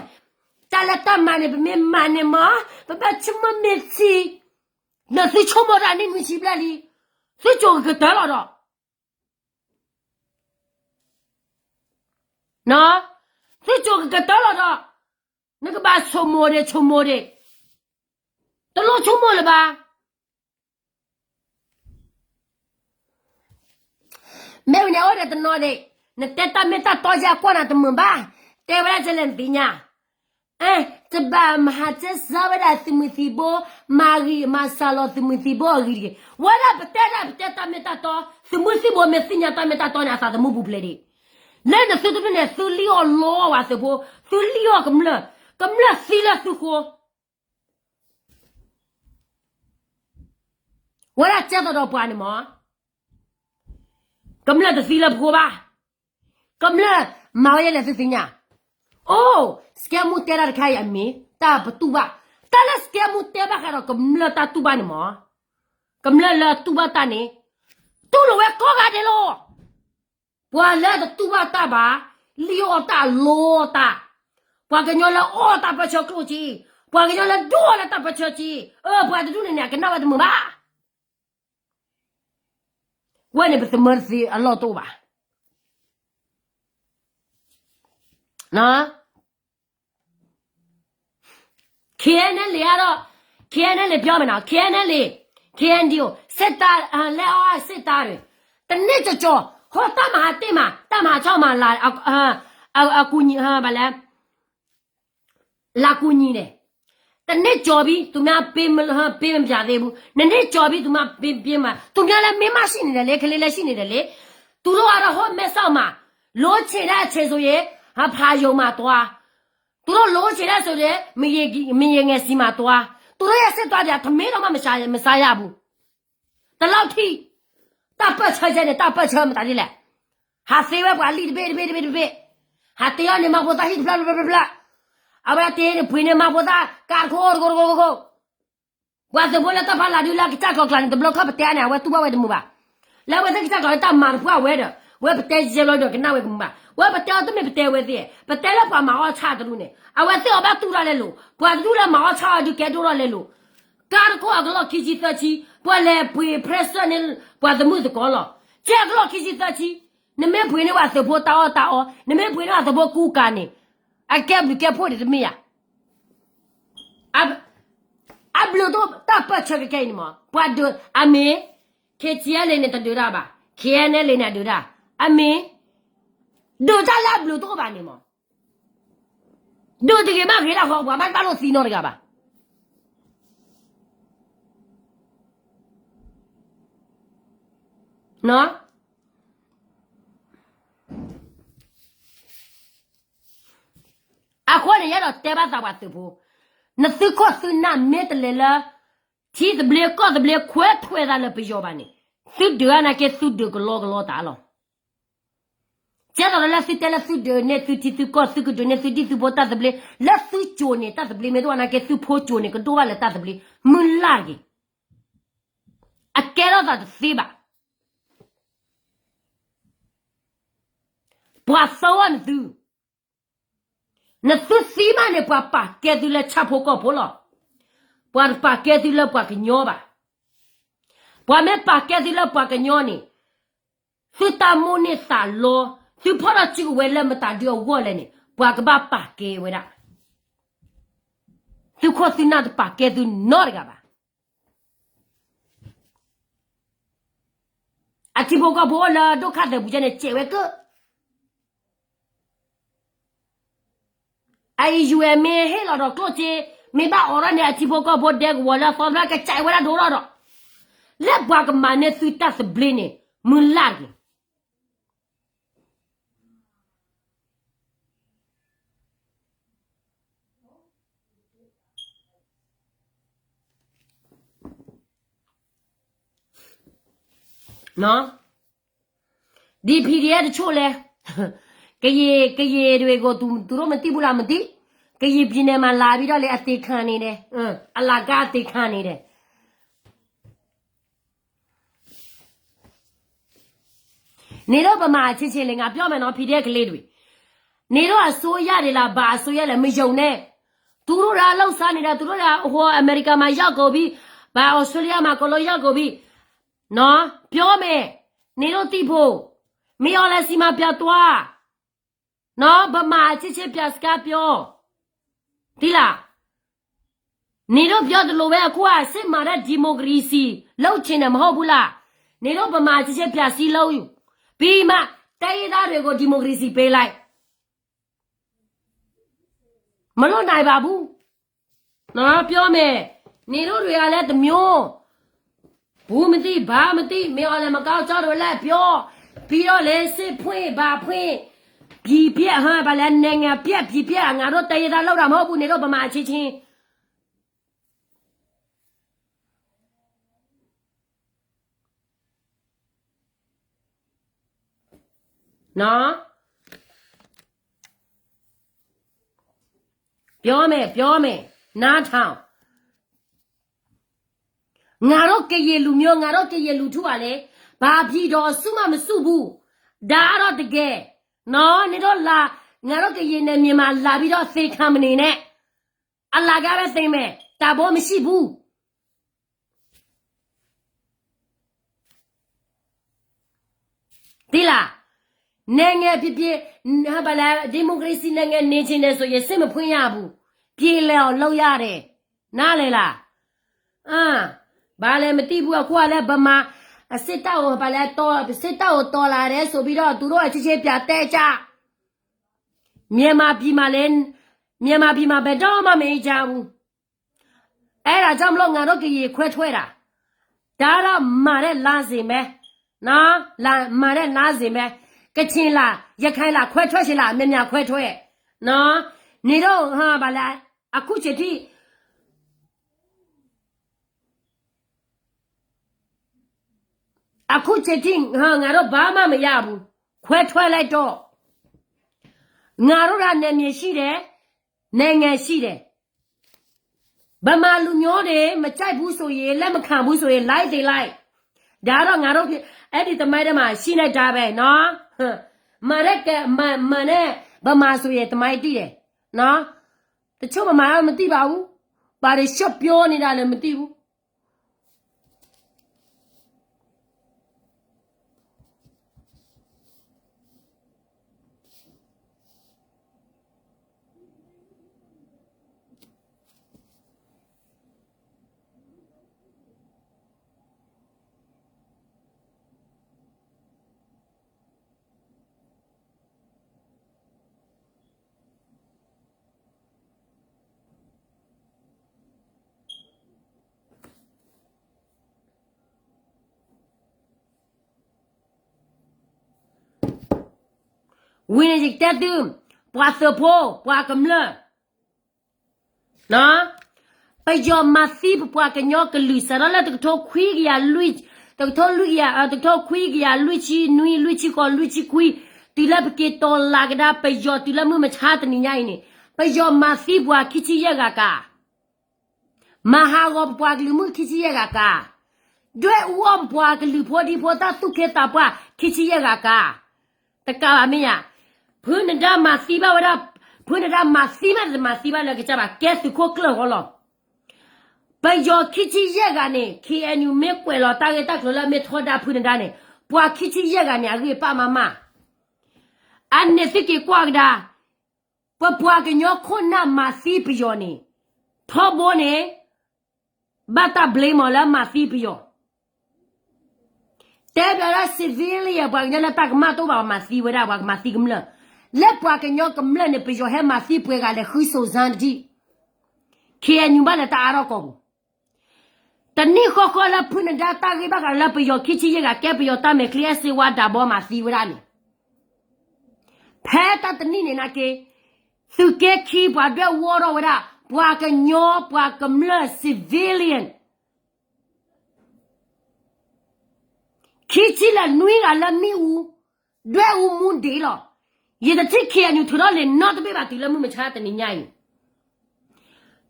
တၢ်လၢတၢ်မၤန့ၣ် ပမ့ၢ်မၤန့ၣ်မး ပဘၣ်ဆိကမိၣ်မ့ၢ်ထံ, နသုဆိကမိၣ်တၢ်နံၣ်နွံဆံဘျဲၣ်လံ, သုကၠိကကတၢၢ်လီၤဒီး သုကၠိကကတၢၢ်လီၤဒီး နကဘၣ်ဆိကမိၣ်ဒံး ဆိကမိၣ်ဒံး, တလိၣ်ဆိကမိၣ်လၢၤဘၣ်. မ့ၢ်ဝံၤန့ၣ် အိၣ်ဒီးတနီၤဒံး, နတဲတၢ်မ့ၢ်တၢ်တီယါကွၢ်နၤတမုာ်ဘၣ်, တဲဝဲဒၣ်ကလဲၣ်နသ့ၣ်ညါ, တဘၣ်မၤဟးကဲစၢ်ဝဲဒၣ်သုးမုၢ်သံၣ်ဘိ, မၤဂံၢ်မၤစၢ်လီၤသုးမုၢ်သံၣ်ဘိအဂ့ၢ်တဂ့ၤ. ဝဲဒၣ်ပတဲဒၣ်ပတဲတၢ်မ့ၢ်တၢ်တီ, သုးမုၢ်သံၣ်ဘိမ့ၢ်သ့ၣ်ညါတၢ်မ့ၢ်တၢ်တီန့ၣ် အသးသမူပူၤဖျဲးဒံး. လၢနသုတဒူၣ်န့ၣ် သုလံၣ်အီၣ်လီအီၣ်ဝဲသုးဖိ, သုလံၣ်အီၣ်ကမျၢၢ်, ကမျၢၢ်သံလၢသုဃိ ဝဲဒၣ်ကဲသိးဒီးပှၤန့ၣ်မး, ကမျၢၢ်တသံလၢပဃိဘၣ်, ကမျၢၢ်မၤဝဲယဲလဲၣ်သုသ့ၣ်ညါ. အိၣ် စကဲမူတဲတၢ်တခါအံၤအမ့ၢ် တၢ်ပတူၢ်ဘၣ်, တၢ်လၢစကဲမူတဲဘၣ်ဃးဒီးကမျၢၢ်တၢ်တူၢ်ဘၣ်န့ၣ်မး, ကမျၢၢ်လၢအတူၢ်ဘၣ်တၢ်န့ၣ် တူၢ်လိာ်ဝဲကိးဂၤဒဲးလီၤ. ပှၤလၢတတူၢ်ဘၣ်တၢ်ဘၣ်, လံၣ်အီၣ်တၢ်လီတၢ်, ပှၤကညီလၢအီၣ်တၢ်ပၢဆှၢကျိၣ်က့, ပှၤကညီလၢဒိၣ်လၢတၢ်ပၢဆှၢက့, အၢ ပှၤတဒူၣ်န့ၣ်န့ၣ် အကနၣ်ဝဲတမုာ်ဘၣ်. ဝဲန့ၣ်ပသမၢတသ့အလီၢ်တအိၣ်ဘၣ်. KNLA အါဒီး KNLA ပြောမယ်နော်, KNLA, KNDO စစ်သား, လက်အောက်စစ်သားတွေ, တန့ၢ်ကီၤကီၤ ဟိတၢ်မၤဟးတ့ၢ်မး တၢ်မၤဟးဆီၣ်မၤလၤ အကူအညီ, ဘၣ်လဲၣ် လာကူညီန့ၣ်, တန့ၢ်ကီၤဘံ သူများပေးမပြသေးဘူး, နန့ၢ်ကီၤဘံ သူများပေးမပြသေးဘူး, သူများလည်း မိန်းမရှိနေတယ်လေ, ကလေးလည်းရှိနေတယ်လေ, သူတို့ကတော့ ဟိုမဲဆောက်မှာ လိုချင်တဲ့အချိန်ဆိုရင် ဖာရုံမှာသွား, သူတို့လိုချင်တဲ့ဆိုရင် မရေငယ်စီမှာသွား, သူတို့ရဲ့စစ်သားတွေက ထမင်းတောင်မှ မစားရဘူး. တလောက်ထိ တၢ်ပၢၢ်ဆၢယဲန့ၣ် တၢ်ပၢၢ်ဆၢမတၤဒ်လဲၣ်. ဟးသ့ဝဲပှၤလံာ်တဘ့ၣ်တဘ့ၣ်တဘ့ၣ်တဘ့ၣ်, ဟးတ့အီၤန့ၣ် မၤဖိသၣ်ဟံၣ်တဖျၢၣ်ဖျၢၣ်ဖျၢၣ်ဖျၢၣ်, အဝဲတ့န့ၣ် ပှ့ၤန့ၣ် မၤဖိသၣ် ကးတခိၣ်တခိၣ်တခိၣ်တခိၣ်, ပှၤသုးဖိလၢတၢ်ဖးလၢ်ဒုလၢကစၢ်ကျီၤကျါန့ၣ် တဘျီခီၣ်ပတဲန့ၣ် အဝဲတူၢ်ဘၣ်ဝဲတမုာ်ဘၣ်. လၢအဝဲသ့ၣ်ကစၢ်ကျီၤလၢတၢ်မၤတပှၢ်ဝဲဒီး ဝဲပတဲယဲဘျီဒီး ကနၣ်ဝဲကမုာ်ဘၣ်. ဝဲပတဲအီၤတမ့ၢ်ပတဲဝဲသ့ၣ်, ပတဲလၢပှၤမၤအီၣ်ဆၣ်တဒူၣ်န့ၣ် အဝဲသ့ၣ်အီၤဘၣ်တူၢ်တၢ်လဲလိာ်, ပှၤတဒူၣ်လၢမၤအီၣ်ဆၣ်အီၤဒုးကဲဒိၣ်ထီၣ်လဲလိာ်, ကးတခိၣ်အကလီၢ်ခံဆံသၢဆံ, ပှၤလဲၤပှ့ၤ present န့ၣ် ပှၤသမုၣ်သကိးလီၤ. ကဲအကလီၢ်ခံဆံသၢဆံ, နမ့ၢ်ပှ့ၤန့ၢ်ပှၤသုးဖိတၢ်အီၣ်တၢ်အီ, နမ့ၢ်ပှ့ၤန့ၢ်ပှၤသုးဖိကူကၤန့ၣ်, အကဲဘျုးကဲဖှိၣ်ဒံးတမ့ၢ်ယၤ. အဘျုးတအိၣ်တၢ်ပၢၢ်ဆၢကကဲအံၤန့ၣ်မး, ပှၤဒုးအမ့ၢ် KTLA န့ၣ်တဒုးတၢ်ဘၣ်, KNLA န့ၣ်အဒုးတၢ်, အမ့ၢ် ဒုးတၢ်လၢအဘျုးတအိၣ်ဘၣ်န့ၣ်မး, ဒုးတဂ့ၤမးဂ့ၤလၢဟီ ပှၤဘၣ်တဘၣ်လိာ်သံနီတဂၤဘၣ်. အဃိန့ၣ် ယအဲၣ်ဒိးတဲဘၣ်သးပှၤသုးဖိ, နသုခိၣ်သုနၢ်မ့ၢ်တလဲၤလၢ ထံသဘျ့ကီၢ်သဘျ့ခွဲးထွဲးသးလၢပယီၤဘၣ်န့ၣ်, သုဒုးအနာ်က့သုဒုးကလီကလီတၢ်လီၤ. ကဲသိးလၢသုတဲလၢသုဒုးန့ၢ်သုထံသုကီၢ် သုကဒုးန့ၢ်သုဒံၣ်သုဖိတၢ်သဘျ့, လၢသုကိၤန့ၣ်တၢ်သဘျ့ မ့ၢ်တအိၣ်နာ်က့သုဖိကိၤန့ၣ် ကဒိၣ်ဘၣ်လၢတၢ်သဘျ့, မုၢ်လၢ်တဂ့ၤ. အကဲထီၣ်သးတသ့ဘၣ်. ပှၤသီအီၤနသု, နသုသံမးန့ၣ် ပှၤပာ်ကဲသုလၢဆၣ်ဖိကီၢ်ဖိလီၤ. ပှၤတပာ်ကဲသုလၢပှၤကညီဘၣ်. ပှၤမ့ၢ်ပာ်ကဲသုလၢပှၤကညီန့ၣ်, သုတၢ်မိၣ်န့ၢ်သးလီ, သုဖီၣ်ထီၣ်စုကဝဲၤလၢမတၤဒုအဂီၢ်လဲၣ်န့ၣ် ပှၤကဘၣ်ပာ်ကဲဝဲဒၣ်. သုခိၣ်သုနၢ်တပာ်ကဲသုနီတဂၤဘၣ်. အထံဖိကီၢ်ဖိအိၣ်လၢဒိၣ်ခါသဲးပူၤကဲန့ၣ် စဲးဝဲကၢၣ် အအံၤ ယူၢ်အဲၣ် မ့ၢ်ဟ့ၣ်လီၤဒီးကျိၣ်စ့, မ့ၢ်ဘၣ်အိးထီၣ်န့ၣ် အထံဖိကီၢ်ဖိဒဲကဝီၤလၢအသီတဖျၢၣ် ကစဲးဝဲဒၣ်ဒိၣ်ထီၣ်ဒီး, လၢပှၤကမၤန့ၢ်သုတၢ်သဘျ့န့ၣ် မုၢ်လၢ်တဂ့ၤ. ဒ် PDF တချို့လဲၣ်, ကရင်, ကရင်တွေကို သူ, သူတို့မသိဘူးလား မသိ, ကရင်ပြည်နယ်မှာ လာပြီးတော့လည်း အသေခံနေတယ်, အလကား အသေခံနေတယ်. နင်တို့ဗမာအချင်းချင်းလေ, ငါပြောမယ်နော်, PDF ကလေးတွေ, နင်တို့အစိုးရတွေလား, ဘာအစိုးရလဲ, မယုံနဲ့. သူတို့ကလှုပ်ရှားနေတာ, သူတို့က ဟိုအမေရိကမှာရောက်ကုန်ပြီ, ဘာ Australia မှာအကုန်လုံးရောက်ကုန်ပြီ. နော်, ပြောမယ်, နင်တို့သိဖို့, မင်းအောင်လှိုင်ဆီမှာပြန်သွား, နော်, ဗမာအချင်းချင်းပြန်စကားပြော, သိလား. နင်တို့ပြောသလိုပဲ, အခုက စစ်မှန်တဲ့ ဒီမိုကရေစီ လုပ်ချင်တယ် မဟုတ်ဘူးလား. နင်တို့ဗမာအချင်းချင်း ပြန်စည်းလုံး, ပြီးမှ တိုင်းရင်းသားတွေကို ဒီမိုကရေစီ ပေးလိုက်. မလုပ်နိုင်ပါဘူး. နော်, ပြောမယ်, နင်တို့တွေကလည်း တစ်မျိုး, ဘူးမသိ, ဘာမသိ, မင်းအောင်လှိုင်မကောင်းကြောင်းတွေလည်း ပြော, ပြီးတော့လည်း စစ်ဖွင့်, ဘာဖွင့်, ပြည်ပျက်, ဟာ, ဘာလဲ, နိုင်ငံပျက်, ပြည်ပျက်, ငါတို့တိုင်းရင်းသား လုပ်တာမဟုတ်ဘူး, နင်တို့ဗမာအချင်းချင်း. နော်, ပြောမယ်, ပြောမယ်, နားထောင်. ငါတို့ကရင်လူမျိုး, ငါတို့ကရင်လူထုကလည်း ဘာပြည်တော်စုမှ မစုဘူး. ဒါကတော့တကယ်. နော်, နင်တို့လာ, ငါတို့ကရင်နယ်မြေမှာ လာပြီးတော့ သေခံမနေနဲ့. အလကားပဲ သေမယ်, တဘိမရှိဘူး. သိလား, နိုင်ငံဖြစ်ဖြစ်, ဘာလဲ, ဒီမိုကရေစီနိုင်ငံ နေချင်တယ်ဆိုရင် စစ်မဖွင့်ရဘူး, ပြေလည်အောင်လုပ်ရတယ်. နားလည်လား. အင်း, ဘာလဲမသိဘူး, အခုကလည်း ဗမာစစ်တပ်ကို, ဘာလဲ, တော်, စစ်တပ်ကို တော်လှန်တယ်ဆိုပြီးတော့ သူတို့အချင်းချင်း ပြန်တက်ကြ. မြန်မာပြည်မှာလည်း, မြန်မာပြည်မှာ ဘယ်တော့မှ မအေးချမ်းဘူး. အဲဒါကြောင့်မလို့ ငါတို့ကရင်ခွဲထွက်တာ. ဒါတော့ မှန်တဲ့လမ်းစဉ်ပဲ. နော်, လမ်း, မှန်တဲ့လမ်းစဉ်ပဲ. ကချင်လား, ရခိုင်လား, ခွဲထွက်ချင်လား, မြန်မြန်ခွဲထွက်. နော်, နင်တို့, ဟာ, ဘာလဲ, အခုချိန်ထိ, အခုချိန်ထိ, ဟာ, ငါတို့ဘာမှမရဘူး. ခွဲထွက်လိုက်တော့. ငါတို့က နယ်မြေရှိတယ်, နိုင်ငံရှိတယ်. ဗမာလူမျိုးတွေ မကြိုက်ဘူးဆိုရင်, လက်မခံဘူးဆိုရင် လိုက်တွေလိုက်. ဒါတော့ ငါတို့, အဲ့ဒီသမိုင်းထဲမှာ ရှိလိုက်တာပဲနော်. မှန်တဲ့က, မှန်, မှန်တဲ့ဗမာဆိုရင် သမိုင်းသိတယ်နော်. တချို့ဗမာက မသိပါဘူး. ဘာတွေရှော့ပြောနေတာလဲ မသိဘူး. ဝံၤန့ၣ် ယကတဲသု, ပှၤသုးဖိ, ပှၤကမျၢၢ်, နော်, ပယီၤမၤသံပပှၤကညီကလုာ် စးထီၣ်လၢတကထိခွံကယၤလွံၢ်, တကထိလွံၢ်ကယၤ, တကထိခွံကယၤလွံၢ်ဆံနွံ, လွံၢ်ဆံဃိး, လွံၢ်ဆံခွံ, တုၤလၢပက့ၤတီၤလးကဒါပယီၤ တုၤလၢမုၢ်မဆါတနံၤညါအံၤန့ၣ်, ပယီၤမၤသံပှၤခံဆံယဲၢ်ဂၤကါ, မၤဟးဂီၤပပှၤကလုာ်မုၣ်ခံဆံယဲၢ်ဂၤကါ, ဒွဲၣ်အူအီၣ်ပပှၤကလုာ်ဖိဒံဖိသၣ်သူၣ်က့သးပှၢ်ခံဆံယဲၢ်ဂၤကါ, တကးဘၣ်မ့ၢ်ဧါ, ဖုနဒါမၤသံဘၣ်ဝဲဒၣ်, ဖုနဒါမၤသံဘၣ်တမၤသံဘၣ်လၢကစၢ်ဘၣ် ကဲသုးခိၣ်ကျၢၢ်ဃီလီၤ. ပယီၤခံဆံယဲၢ်ဂၤန့ၣ် ခ့ၣ်အဲၣ်ယူၣ် မ့ၢ်ကွဲးလီၤတၢ်ဂ့ၢ်တၢ်ကျိၤလၢမ့ၢ်ထီဒါဖုနဒါန့ၣ်, ပှၤခံဆံယဲၢ်ဂၤန့ၣ် အဂံၢ်အဘါမးမး, အန့ၣ်သုက့ၤကွၢ်ကဒါ, ပပှၤကညီခိၣ်နၢ်မၤသံပယီၤန့ၣ်, ထီဘိန့ၣ် ဘၣ်တၢ် blame မးလၢမၤသံပယီၤ တဲဘၣ်လၢ civilian ပှၤကညီလၢတၢ်ကမၣ်တအိၣ်ဘၣ် မၤသံဝဲဒၣ် ပှၤကမၤသံကမျၢၢ်, လၢပှၤကညီကမျၢၢ်န့ၣ် ပယီၤဟဲမၤသံပှဲၤဂၤလဲၣ် ဃုစိၤစၢ်တထံၣ်, ခ့ၣ်အဲၣ်ယူၣ် ဘၣ်လၢတၢ်အါထီၣ်ကီၢ်ပူၤ, တနံၣ်ဃီဃီလၢဖုနဒါတၢ်ဂ့ၢ်ဘၣ်ဃးလၢပယီၤခံဆံယဲၢ်ဂၤ ကဲပယီၤတၢ်မဲာ်ချံ အဲၣ်စ့ဝါဒးဘီမၤသံဝဲဒၣ်န့ၣ်, ဖဲတၢ်တနံၣ်န့ၣ်နာ်က့, သုးက့ခံပှၤဒွဲၣ်အူအီၣ်ထီၣ်ဝဲဒၣ် ပှၤကညီပှၤကမျၢၢ် civilian ခံဆံလၢနွံဂၤလၢမ့ၣ်အူ, ဒွဲၣ်အူမူဒံးလီၤ. ယတထံၣ် ခ့ၣ်အဲၣ်ယူၣ် ထုးထီၣ်လံာ်နီတဘ့ၣ်ဘၣ်တုၤလၢမုၢ်မဆါတနံၤညါအံၤ,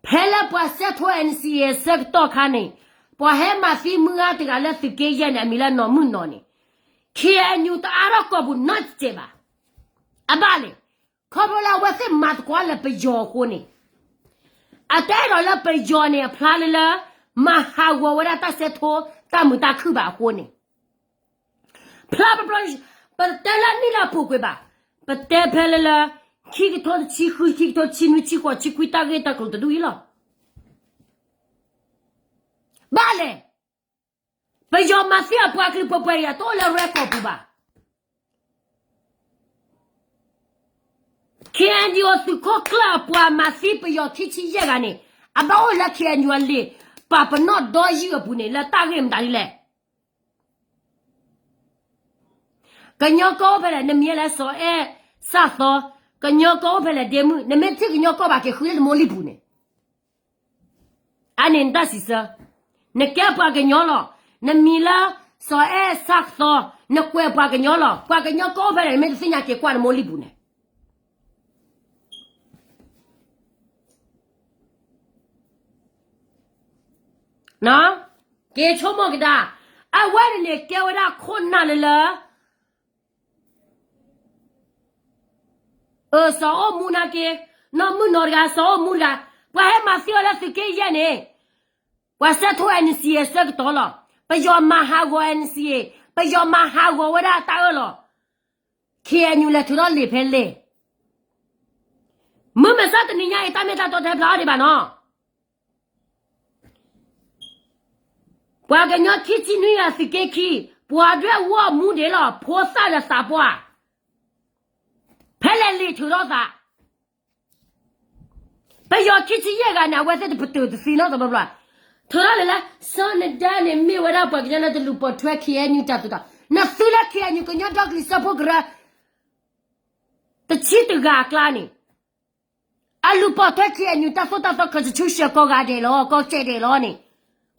ဖဲလၢပှၤစဲးထိ NCA အဆၢကတီၢ်ခါန့ၣ်, ပှၤဟဲမၤသံမုၢ်ဂၤတဂၤလၢသုးက့ယဲၢ်န့ၣ် အမံၤလၢနီၢ်မုၢ်နီၢ်န့ၣ်, ခ့ၣ်အဲၣ်ယူၣ် တအါထီၣ်ကီၢ်ပူၤနီတစဲးဘၣ်. အဘၣ်လဲၣ်, ခီဖျိလၢအဝဲသ့ၣ်မၤသကိးလၢပယီၤအဃိန့ၣ်, အတအဲၣ်ဒိးလၢပယီၤန့ၣ် အဖျါလၢလၢ မၤဟးဂီၤဝဲဒၣ်တၢ်စဲးထိ တၢ်မုာ်တၢ်ခုၣ်ဘၣ်အဃိန့ၣ်, ဖျါပျီ, ပတဲလၢနံၣ်လၢအပူၤကွံာ်ဘၣ်, ပတဲဖဲလၢလၢ ခံကထိတဆံဃု ခံကထိတဆံနွံ ဆံဃိး ဆံခွံ တၢ်ဂ့ၢ်တၢ်ကျိၤတဒူၣ်အံၤလီၤ. ဘၣ်လဲၣ်, ပယီၤမၤသံအပှၤကလုာ်ပှဲၤပှဲၤအံၤ အတအိၣ်လၢ record ပူၤဘၣ်. ခ့ၣ်အဲၣ်ယူၣ် သုးခိၣ်ကျၢၢ်အပှၤမၤသံပယီၤခံဆံယဲၢ်ဂၤန့ၣ်, အဘၣ်အိၣ်လၢ ခ့ၣ်အဲၣ်ယူၣ် အလံာ်ပာ်ပနီၣ်ဒီယုၢ်အပူၤန့ၣ် လၢတၢ်ဂ့ၢ်မတၤဒ်လဲၣ်. ကညီကီၢ်အိၣ်ဖဲလဲၣ်, နမံၤလၢစီၤအဲၣ်စၢ်သီ, ကညီကီၢ်အိၣ်ဖဲလဲၣ်ဒ့မုၣ်, နမ့ၢ်ထံၣ်ကညီကီၢ်ဘၣ်က့ၤဃုလၢနမိၢ်လံၢ်ပူၤန့ၣ်, အန့ၣ်နတၢ်စံးဆၢ, နကဲပှၤကညီလီၤ, နမံၤလၢစီၤအဲၣ်စၢ်သီ, နကွဲးပှၤကညီလီၤ, ပှၤကညီကီၢ်အိၣ်ဖဲလဲၣ် နမ့ၢ်တသ့ၣ်ညါက့ၤကွၢ်နမိၢ်လံၢ်ပူၤန့ၣ် က့ၤဆိကမိၣ်ကဒါ, အဝဲန့ၣ်န့ၣ် ကဲဝဲဒၣ်ခိၣ်နၢ်လၢလၢ အၢ စီၤအိၣ်မူနာ်က့, နီၢ်မုၢ်နီၢ်တဂၤ စီၤအိၣ်မူတဂၤ, ပှၤဟဲမၤသံအီၤလၢသုးက့ယဲၢ်န့ၣ်, ပှၤစဲးထိ NCA အဆၢကတီၢ်လီၤ. ပယီၤမၤဟးဂီၤ NCA, ပယီၤမၤဟးဂီၤဝဲဒၣ်တၢ်အၢၣ်လီၤ. ခ့ၣ်အဲၣ်ယူၣ် လဲၤထုးထီၣ်လံာ်ဖဲလဲၣ်. မုၢ်မဆါတနံၤညါအံၤ တၢ်မ့ၢ်တၢ်တီတဟဲဖျါအီၤဒံးဘၣ်နီၤ. ပှၤကညီခံဆံနွံဂၤသုးက့ခံ, ပှၤဒွဲၣ်အူအီၣ်မူဒံးလီၤ, ဖိသၣ်ဒီးသးပှၢ်, ဖဲလဲၣ်လံာ်ထုးထီၣ်သး. ပယီၤခံဆံယဲၢ်ဂၤန့ၣ် အဝဲသ့ၣ်တပတုာ်တသ့နီတဘျီဘျီ, ထုးထီၣ်လံာ်လၢ စီၤနဒါန့ၣ်မ့ၢ်ဝဲဒၣ်ပှၤကညီလၢတလူၤပိာ်ထွဲ ခ့ၣ်အဲၣ်ယူၣ် တၢ်သိၣ်တၢ်, နသုလၢ ခ့ၣ်အဲၣ်ယူၣ် ကညီဒီကလုာ်စၢဖှိၣ်ကရၢ တဆံတဂၤအကျါန့ၣ်, အလူၤပိာ်ထွဲ ခ့ၣ်အဲၣ်ယူၣ် တၢ်သိၣ်တၢ်သီ constitution ကိးဂၤဒဲးလီၤ, ကိးကဲးဒဲးလီၤန့ၣ်,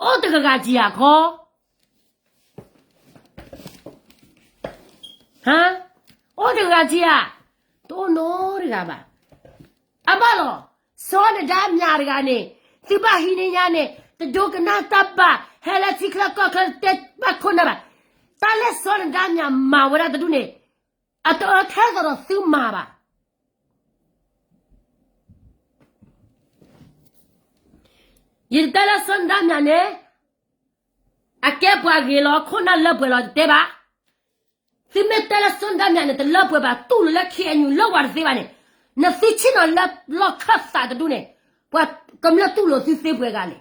အိၣ်တဂၤဂၤကံဧါခီ, ဟါ, အိၣ်တဂၤကံဧါ, တအိၣ်နီတဂၤဘၣ်. အဘၣ်လီၤ, စီၤနဒါမၠးတဂၤန့ၣ်, သုဘၣ်ဟံးန့ၢ်ညါန့ၣ် တဒိကနၣ်တၢ်ဘၣ်, ဟဲလၢထံချၢကီၢ်ချၢတဲဘၣ်ခိၣ်နၢ်ဘၣ်. တၢ်လၢစီၤနဒါမၠးမၤဝဲဒၣ်တဒူၣ်န့ၣ်, အတအၢထဲသိးဒီးသုမၤဘၣ်. ယတတဲလၢစီၤနဒါမၠးန့ၣ် အကဲပှၤဂ့ၤလီၤ ခိၣ်နၢ်လၢပှဲၤလီၤတတဲဘၣ်. သုမ့ၢ်တဲလၢစီၤနဒါမၠးန့ၣ် တလၢပှဲၤဘၣ် တူၢ်လိာ်လၢ ခ့ၣ်အဲၣ်ယူၣ် လၢဝဲတသ့ဘၣ်န့ၣ်, နသုဆ့ၣ်နီၤလၢလီၢ်ခၢၣ်သးတဒူၣ်န့ၣ်, ပှၤကမျၢၢ်တူၢ်လိာ်သုသ့ပှဲၤဂၤလဲၣ်.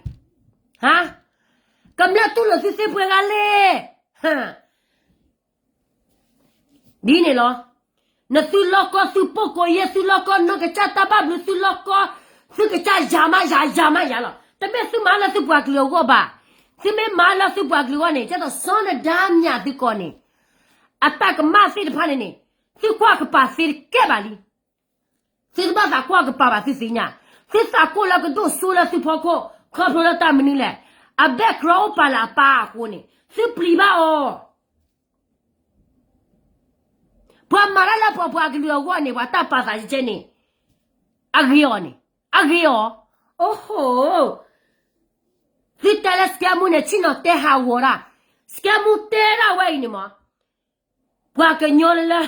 ဟါ, ကမျၢၢ်တူၢ်လိာ်သုသ့ပှဲၤဂၤလဲၣ်. ဒ်န့ၣ်လီၤ. နသုလီၢ်ကီၢ်သုပိာ်ကိးယဲၢ် သုလီၢ်ကီၢ်နီၢ်ကစၢ်တၢ်ဘၣ်ဘျုး သုလီၢ်ကီၢ် သုကစၢ်ယၤမးယၤ ယၤမးယၤလီၤ. တမ့ၢ်သုမၤလၢသုပှၤကလုာ်အဂီၢ်ဘၣ်. သုမ့ၢ်မၤလၢသုပှၤကလုာ်အဂီၢ်န့ၣ် ကဲသိးစီၤနဒါမၠးသုကိးန့ၣ်, အတၢ်ကမၣ်သ့ၣ်တဖၣ်န့ၣ်န့ၣ်, သုကွၢ်ကပၤသ့တကဲဘၣ်လံ. သုတဘၣ်သးကွၢ်ကပၤဘၣ်သုသ့ၣ်ညါ, သုသးကိၣ်လၢကဒိၣ်စိလၢသုဖီခိၣ်, ခီဖျိလၢတၢ်မနုၤလဲၣ်, အ background အိၣ်ပာ်လၢအပၢ်အဃိန့ၣ် သုပျံၤဘၣ်အီၤ. ပှၤမၤတၢ်လၢပှၤပှၤကလုာ်အဂီၢ်န့ၣ် ပှၤတၢ်ပာ်သးကဲန့ၣ် အဂ့ၤအီၤန့ၣ် အဂ့ၤအီၤ. အိၣ်ဟိ, သုတဲလၢ scammer န့ၣ် ဆ့ၣ်နီၤတဲဟးဂီၤတၢ်, scammer တဲဒၣ်ဝဲအံၤန့ၣ်မး, ပှၤကညီလၢ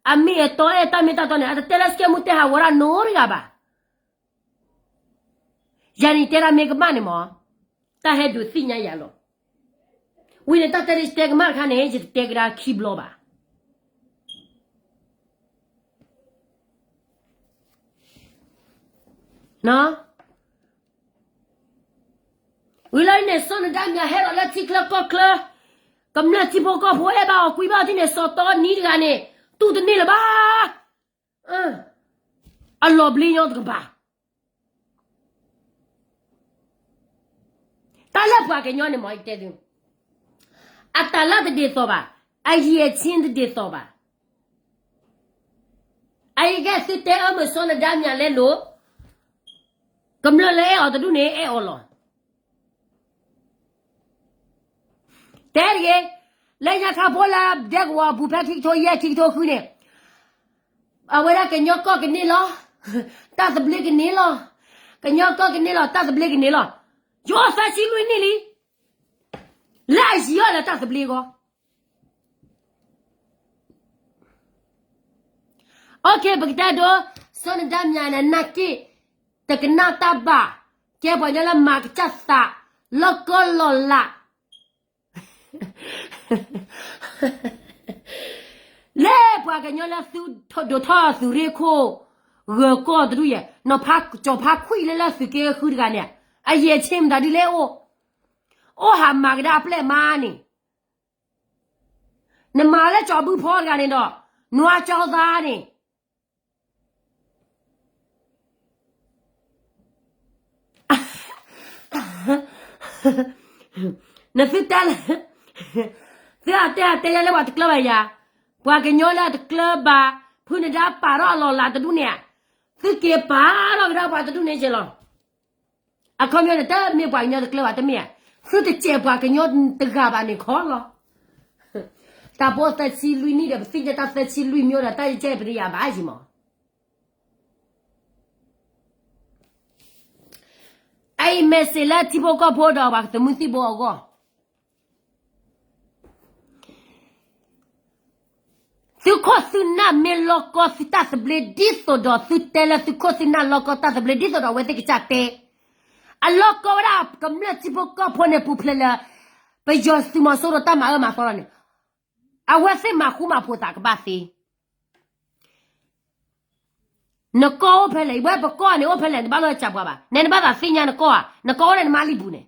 အမ့ၢ်အတီအဲၣ်တၢ်မ့ၢ်တၢ်တီန့ၣ် အတတဲလၢ scammer တဲဟးဂီၤတၢ်နီတဂၤဘၣ်. ယၤန့ၣ်တဲဒၣ်မ့ၢ်ကမၣ်န့ၣ်မး, တၢ်ဟဲဒုးသ့ၣ်ညါယၤလီၤ. ဝံၤန့ၣ် တၢ်တဲဒၣ်တဲကမၣ်တခါန့ၣ် ယတတဲကဒါခံဘျီဘၣ်. ဝံၤလီၤန့ၣ် စီၤနဒါမၠးဟဲဒီးလၢထံချၢကီၢ်ချၢ, ကမျၢၢ်ထံဖိကီၢ်ဖိအဲၣ်ဘၣ်အီၤကွံဘၣ်အီၤဒ်န့ၣ် စီၤတီနံတဂၤန့ၣ် တူၢ်တန့ၢ်လၢၤဘၣ်. အလီၤဘျ့ညီတကပၤ တၢ်လၢပှၤကညီန့ၣ်မ့ၢ်တဲသု, အတၢ်လၢတဒ်သိးဘၣ်, အရည်အချင်းတဒ်သိးဘၣ်. အအံၤကဲသုတဲအၢမုာ်စီၤနဒါမၠးလဲလိာ်, ကမျၢၢ်လၢအဲၣ်အီၤတဒူၣ်န့ၣ်အဲၣ်အီၤလီၤ. တဲတဂ့ၤ, လၢညါခါဖိလၢဒဲကဝီၤအပူၤဖဲခံကထိယဲၢ်ခံကထိဃုန့ၣ်, အဝဲဒၣ်ကညီကီၢ်ကန့ၢ်လီၤ, တၢ်သဘျ့ကန့ၢ်လီၤ, ကညီကီၢ်ကန့ၢ်လီၤ တၢ်သဘျ့ကန့ၢ်လီၤ. ယအိၣ်သၢဆံလွံၢ်နံၣ်လံ, လၢအယံၤအီၤလၢတၢ်သဘျ့အဂီၢ်. ပကတဲဒိ စီၤနဒါမၠးန့ၣ် နာ်က့ၢ် တကနၣ်တၢ်ဘၣ်, ကဲပှၤကညီလၢမၤကစၢ်သး လီၢ်ကီၢ်လီၢ်လၤ လၢပှၤကညီလၢသုဒိးထီၣ်သုးရ့ၣ်ခိၣ် ဂၢၤကီၢ်တဒူၣ်ယဲၢ်, နီၢ်ဖးကၠီၤဖးခွံၣ်လၢလၢသုးက့ဃုတဂၤန့ၣ်, အရည်အချင်းမတၤဒ်လဲၣ်အိၣ်, အိၣ်ဟးမၤကဒါအပျဲၢ်မါန့ၣ်, နမၤလၢကၠီၤဘုဖီတဂၤန့ၣ်ဒီး နွါကၠီသးန့ၣ် နသုတဲလၢ သုအတဲအတဲယါလၢပှၤတကျၢၤဘၣ်ယၤ, ပှၤကညီလၢအတကျၢၤဘၣ်, ဖုနဒါပာ်ထီၣ်အလီၢ်လၤတဒူၣ်န့ၣ်, သုက့ၤပာ်ထီၣ်ကဒါပှၤတဒူၣ်န့ၣ်က့ၤလီၤ. အခီပညီန့ၣ် တမ့ၢ်ပှၤကညီတကျၢၤဘၣ်တမ့ၢ်ဧါ, သုတစဲးပှၤကညီတဂၤဘၣ်န့ၣ်ခီလီၤ. တၢ်ဖိသၢဆံလွံၢ်နံၣ်ဒီး ပသ့ၣ်ညါတၢ်သၢဆံလွံၢ်မၠိဒီး တၢ်ယကဲပတယၤဘၣ်ယံၤမး. အအံၤ message လၢထံဖိကီၢ်ဖိဒီးပှၤကသမုသံၣ်ဘိအဂီၢ်, သုခိၣ်သုနၢ်မ့ၢ်လီၢ်ကီၢ်သုတၢ်သဘျ့ ဒ်သိးဒီးသုတဲလၢသုခိၣ်သုနၢ်လီၢ်ကီၢ်တၢ်သဘျ့ ဒ်သိးဒီးအဝဲသ့ၣ်ကစၢ်တဲ, အလီၢ်ကီၢ်ဝဲဒၣ်ကမျၢၢ်ထံဖိကီၢ်ဖိန့ၣ် ပူၤဖျဲးလၢ ပယီၤသုးမီၤစိရိၤတၢ်မၤအၢမၤသီလီၤန့ၣ်, အဝဲသ့ၣ်မၤဃူမၤဖိးသးကဘၣ်သ့ နကီၢ်အိၣ်ဖဲလဲၣ်, အံၤဝဲပကီၢ်န့ၣ်အိၣ်ဖဲလဲၣ်, နဘၣ်လိၣ်စံးပှၤဘၣ်, နဲနဘၣ်သးသ့ၣ်ညါနကီၢ်ဧါ, နကီၢ်အိၣ်န့ၣ်နမါလံာ်ပူၤန့ၣ်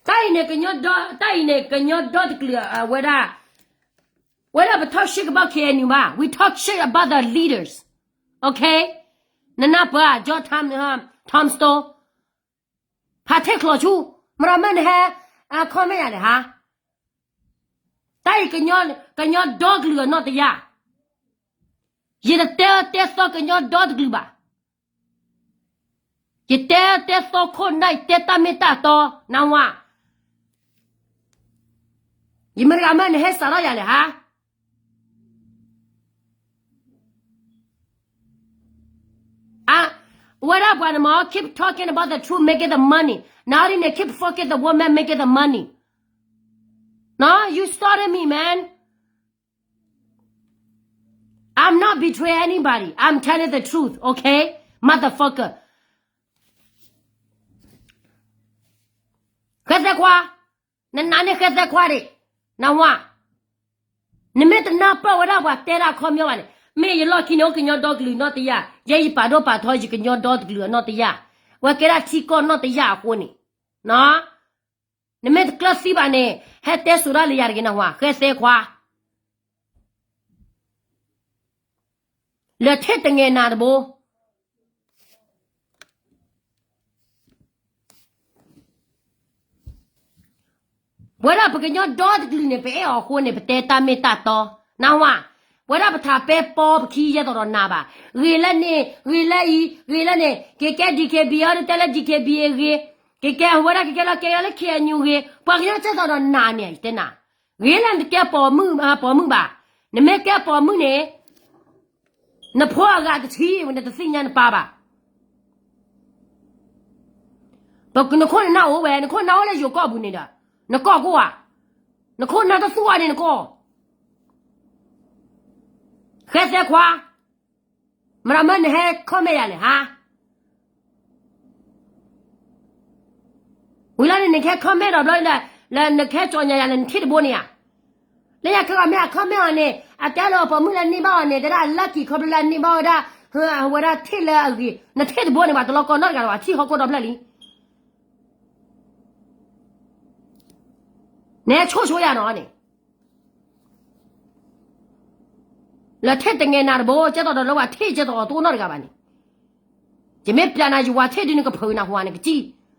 တၢ်အံၤန့ၣ် တၢ်အံၤန့ၣ် ကညီဒီတကလုာ်အဝဲဒၣ်, ဝဲဒၣ်ပ talk shit about K N U ဘၣ်, we talk shit about the leaders, okay? နနၢ်ပၢၢ် John Tom, Tom Stone, ဖးထ့ၣ်ချီၤဆူ, မရမၢနဟဲ, အခီၣ်မဲာ်ယၤန့ၣ်ဟါ, တၢ်အံၤ ကညီဒီကလုာ်အနီၢ်တယၢ်, ယတတဲတဲသီကညီဒီတကလုာ်ဘၣ်, ယတဲတဲသီခိၣ်နၢ် ယတဲတၢ်မ့ၢ်တၢ်တီ, နဝါ, ယမတဂၤမၢနဟဲစးထီၣ်ယၤလဲၣ်ဟါ. အဝဲဒၣ်ပှၤန့ၣ်မ့ၢ် keep talking about the truth, make it the money. နအီၤဒ်န့ၣ် keep fucking the woman, make it the money. No, you started me, man. I'm not betray anybody. I'm telling the truth, okay? Motherfucker. ဃဲသဲခွါ, နနာ်န့ၢ်ဃဲသဲခွါဒံး, နဝါ. နမ့ၢ်တနၢ်ပၢၢ်ဝဲဒၣ်ပှၤတဲဒၣ်အခီပညီဘၣ်န့ၣ်, မ့ၢ်ယလီၢ်ခံန့ၣ် အိၣ်ကညီဒီကလုာ်နီၢ်တယၢ်, ယဲယပာ်ဒိၣ်ပာ်ထီယကညီဒီတကလုာ်အနီၢ်တယၢ်, ဝဲကဲဒၣ်ထံကီၢ်နီၢ်တယၢ်အဃိန့ၣ်, နမ့ၢ်တကျၢၤသံဘၣ်န့ၣ် ဟဲတဲစိာ်ဒၣ်လၢယၤတဂ့ၤ နဝါ, ဃဲသဲခွါ. လၢထ့ၣ်တငဲၤနၤတဘိ. ပဝဲဒၣ်ပကညီဒီတကလုာ်န့ၣ် ပအဲၣ်အီၤအဃိန့ၣ် ပတဲတၢ်မ့ၢ်တၢ်တီ, နၢ်ဟူဧါ, ပဝဲဒၣ်ပထးပဲပီပခံယဲသိးဒီးနၤဘၣ်, ဂ့ၤလၢန့ၣ် ဂ့ၤလၢအံၤ ဂ့ၤလၢန့ၣ် က့ၤကဲ D K B A အီၤ နတဲလၢ D K B A ဂ့ၤ, က့ၤကဲဝဲဒၣ် က့ၤကဲလီၤ ကဲလၢ K N U ဂ့ၤ, ပှၤကညီကဲသိးဒီးနၤန့ၣ် ယတဲနၤ, ဂ့ၤလၢနတကဲပိာ်မုၣ်ဘၣ်, နမ့ၢ်ကဲပိာ်မုၣ်န့ၣ် နဖိအဂၤတထံၣ်ဝဲ နတသ့ၣ်ညါနပၢ်ဘၣ်. နခိၣ်နနၢ်အိၣ်ဝဲ နခိၣ်နနၢ်အိၣ်လၢယိၤကီၢ်ပူၤန့ၣ်ဒီး နကီၢ်ကိၢ်ဧါ, နခိၣ်နနၢ်တသူၣ်အီၤန့ၣ်နကီၢ်, ဃဲသဲခွါ, မတၤမၢနဟဲ comment ယၤလဲၣ်ဟါ, ဝံၤလီၤန့ၣ် နကဟဲ comment ဒီးဘျီ လၢနကဟဲကၠီညါယၤလၢနထံၣ်တဘိန့ၣ်ဧါ, လၢညါခဲဂီၤမ့ၢ်အ comment အီၤန့ၣ် အတဲလၢပိာ်မုၣ်လၢန့ၢ်ဘၣ်အီၤန့ၣ် တဲဒၣ်အ lucky ခီဖျိလၢအန့ၢ်ဘၣ်ဝဲဒၣ် အဝဲဒၣ်ထံၣ်လၢအဂ့ၤ နထံၣ်တဘိန့ၣ် ပှၤတလီၤကီနီတဂၤလၢၤဘၣ် ထံၣ်ဟီၣ်ခိၣ်ဒီဖျၢၣ်လံ နဟဲဆိၣ်ဆိယၤနီၤန့ၣ် လၢထံၣ်တငဲးနၤတဘိ ကဲသိးဒီးလၢပှၤထံၣ်ကဲသိးအီၤတအိၣ်နီတဂၤဘၣ်န့ၣ်, ယမ့ၢ်ပျးနၤယဝၤထံၣ်ဒုးနကဖုးနၤဟူဧါ နကစံၣ်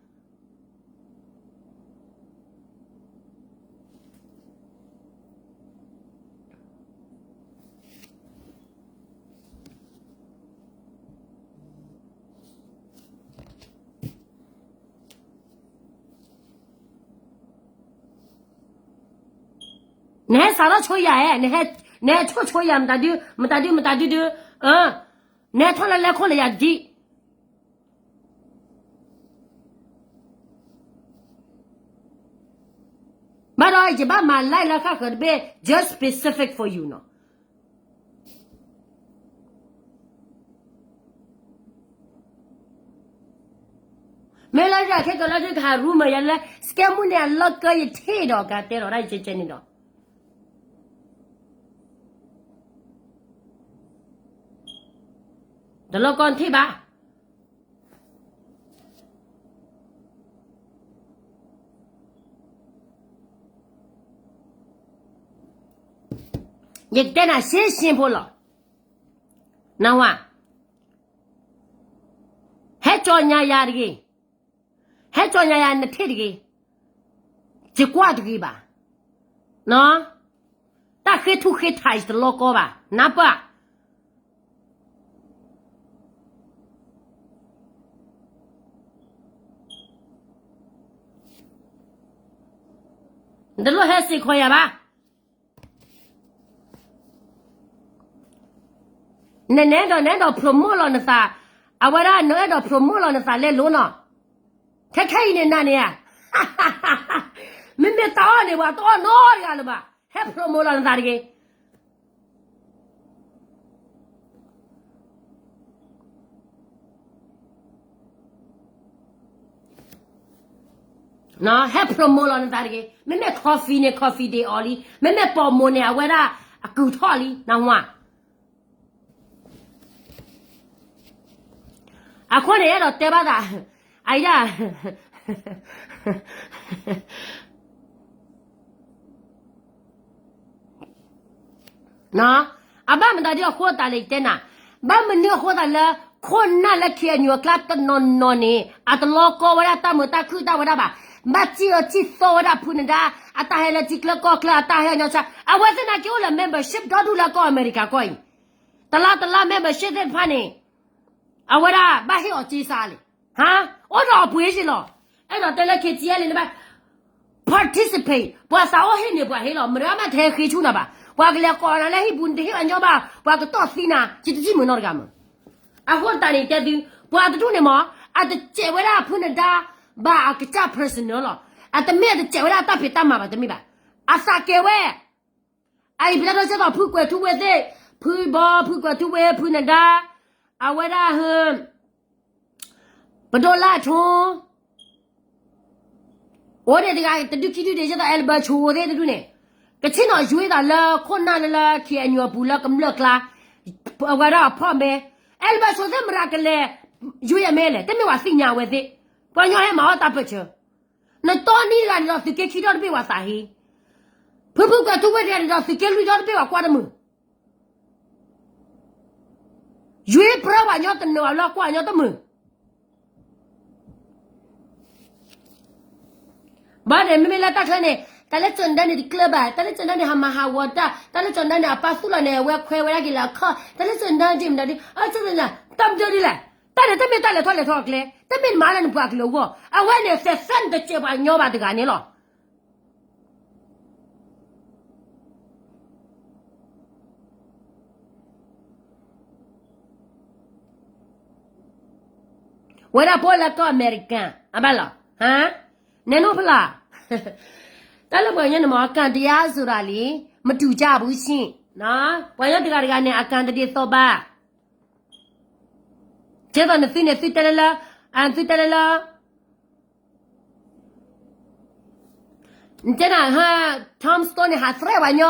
နဟဲစးထီၣ်ဆိယၤဧါ, နဟဲဆိၣ်ဆိယၤ မတၤဒု မတၤဒု မတၤဒုဒု, နဟဲထီၣ်လၢလဲၤခိၣ်လၢယၤဒံး, ဘၣ်ဒီးယဘၣ်မၤ live လၢဃၣ်ဃၢၤတဘ့ၣ် just specific for you နီၤ. မ့ၢ်လၢယၤခဲကလၢထံကဟး rumor ယၤလၢ စကဲမုၣ်န့ၣ် အလီၢ်ကၢယထံၣ်ဒီး ကတဲဒီးဒၣ်ယကဲကဲန့ၣ်ဒီး တလီၢ်ကီၢ်ထံၣ်ဘၣ်. ယကတဲနၤ ရှင်းရှင်းဖိလီၤ. နဝၤ, ဟဲကၠီညါယၤတဂ့ၤ, ဟဲကၠီညါယၤနထံၣ်တဂ့ၤ, ယကွၢ်တဂ့ၤဘၣ်. တၢ်ဃ့ထူဃ့ထးအံၤတလီၢ်ကီၢ်ဘၣ်, နၢ်ပၢၢ် နတလိၣ်ဟဲစ့ၢ်ကီးယၤဘၣ်. နနဲဒီးနဲဒီး promote လီၤနသး, အဝဲဒၣ်နအဲၣ်ဒိး promote လီၤနသးလဲၤလိၤနီၤ. ခဲခဲအံၤန့ၣ်နၤန့ၣ်ဧါ, မ့မ့ၢ်တၢ်အီၣ်န့ၣ် ပှၤတအီၣ်နီတဂၤလၢၤဘၣ်, ဟဲ promote လီၤနသးတဂ့ၤ. ဟဲ promote လီၤနသးတဂ့ၤ. မ့မ့ၢ် coffee န့ၣ် coffee ဒ့အီၤလံ, မ့မ့ၢ်ပိာ်မိၣ်န့ၣ် အဝဲဒၣ်အကုၢ်ထီၣ်လံ, နဝၤ. အဃိန့ၣ် အဲၣ်ဒိးတဲဘၣ်သး, အအံၤဒၣ် အဘၣ်မတၤဒ်အဃိသတးလဲၣ် ယတဲနၤ, ဘၣ်မနုၤအဃိသတးလၢ ခိၣ်နၢ်လၢ K N U အကျါတနီၤနီၤန့ၣ် အတလီၤကီဝဲဒၣ်တၢ်မုာ်တၢ်ခုၣ်တၢ်ဝဲဒၣ်ဘၣ်, ဘၣ်စံၣ်အၢစံၣ်သီဝဲဒၣ်ဖုနဒါ, အတၢ်ဟဲလၢထံချၢကီၢ်ချၢ အတၢ်ဟဲအီၤညီဆါ, အဝဲသ့ၣ်နာ်က့အိၣ်လၢ membership ဒီဒူၣ်လၢကီၢ်အမဲရကၤကီၢ်အံၤ, တလါတလါ membership သ့ၣ်တဖၣ်န့ၣ် အဝဲဒၣ်ဘၣ်ဟ့ၣ်အီၤစ့စးလဲၣ်, ဟါ, အိၣ်ဒီးအပှ့ၤက့လီၤ, အဲၣ်ဒိးတဲလၢ K T L န့ၣ်ဘၣ် participate ပှၤသးအိၣ်ဟ့ၣ်န့ၣ်ပှၤဟ့ၣ်လီၤ, မတၤမးတဟဲဃ့ဆူနၤဘၣ်, ပှၤကလဲၤကိးနၤလၢဟံၣ်ပူၤ နတဟ့ၣ်အညီဘၣ်, ပှၤကတီၢ်သံနၤ, ယတထံၣ်မုာ်နီတဂၤမး. အဃိသတးန့ၣ်တဲသု, ပှၤတဒူၣ်န့ၣ်မး အတစဲးဝဲဒၣ်ဖုနဒါဘၣ်အကစၢ် personal လီၤ, အတမ့ၢ်အတစဲးဝဲဒၣ်အတၢ်ဖံးတၢ်မၤဘၣ်တမ့ၢ်ဘၣ်, အသးကဲဝဲ အအံၤပတၢ်ဒိစဲးသိးဖုကွဲးထူဝ့သ့ၣ်, ဖုဘီ ဖုကွဲးထူဝ့ ဖုနဒါ, အဝဲဒၣ်ဟ, ပဒိၣ်လၢအထူ, အိၣ်ဒံးတဂၤတဒုခံဒုဒံး ဒ်သိး အဲလဘၢၣ်ဆိၣ်သ့ၣ်တဒုန့ၣ်, ကဆ့ၣ်နီၤယွၤသးလၢခိၣ်နၢ်လၢလၢ K N U အပူၤလၢကမျၢၢ်ကျါ, အဝဲဒၣ်အဖီၣ်မဲ, အဲလဘၢၣ်ဆိၣ်သ့ၣ်မတၤကလဲၤ, ယွၤအမဲလဲၣ် တမ့ၢ်ဝဲသ့ၣ်ညါဝဲသ့ၣ်, ပှၤညီဟဲမၤအီၣ်တၢ်ပၢၢ်ဆၢ နတီနံၣ်တဂၤန့ၣ်ဒီးသုးက့ခံထီၣ်တဘ့ၣ်ပှၤသးဟ့, ဖုဖုကွဲးထူဝ့တဂၤန့ၣ်ဒီးသုးက့လွံၢ်ထီၣ်တဘ့ၣ်ပှၤကွၢ်တမုာ်, ယွၤပြၢပှၤညီတနၢၤဘၣ်လၢကွၢ်ညီတမုာ်, ဘၣ်န့ၣ် မ့မ့ၢ်လၢတၢ်ချၢန့ၣ်, တၢ်လၢကၠီၣ်နဒါန့ၣ်တကျၢၤဘၣ်, တၢ်လၢကၠီၣ်နဒါန့ၣ် ဟးမၤဟးဂီၤတၢ်, တၢ်လၢကၠီၣ်နဒါန့ၣ် အပၢ်သူၣ်လီၤန့ၣ် အဝဲခွဲဝဲဒၣ်က့ၤလၢအခီၣ်, တၢ်လၢကၠီၣ်နဒါဒ်မနုၤဒ်, အၢ တၢ်မတၤဒ်လဲၣ်, တၢ်န့ၣ်တမ့ၢ်တၢ်လဲၤထီၣ်လဲၤထီအကျဲ, တမ့ၢ်နမၤလၢနပှၤကလုာ်အဂီၢ်, အဝဲန့ၣ် သဲးသၢနတစဲးပှၤကညီဘၣ်တဂၤန့ၣ်လီၤ. ဝဲဒၣ်ဖိလၢကီၢ်အမဲရကၤ အဘၣ်လီၤ, ဟါ, နဲနိၣ်ဖျါ, တၢ်လၢပှၤကညီန့ၣ်မ့ၢ် အကၣ်တရားဆိုတာလေ, မတူကြဘူးရှင့်, ပှၤကညီတဂၤတဂၤန့ၣ် အကၣ်တဒ်သိးဘၣ်, ကဲသိးနသုန့ၣ် သုတဲလၢလၢ, သုတဲလၢလၢ နတဲနၤ Tom Stone န့ၣ် ဟးသရဲၣ်ပှၤညီ,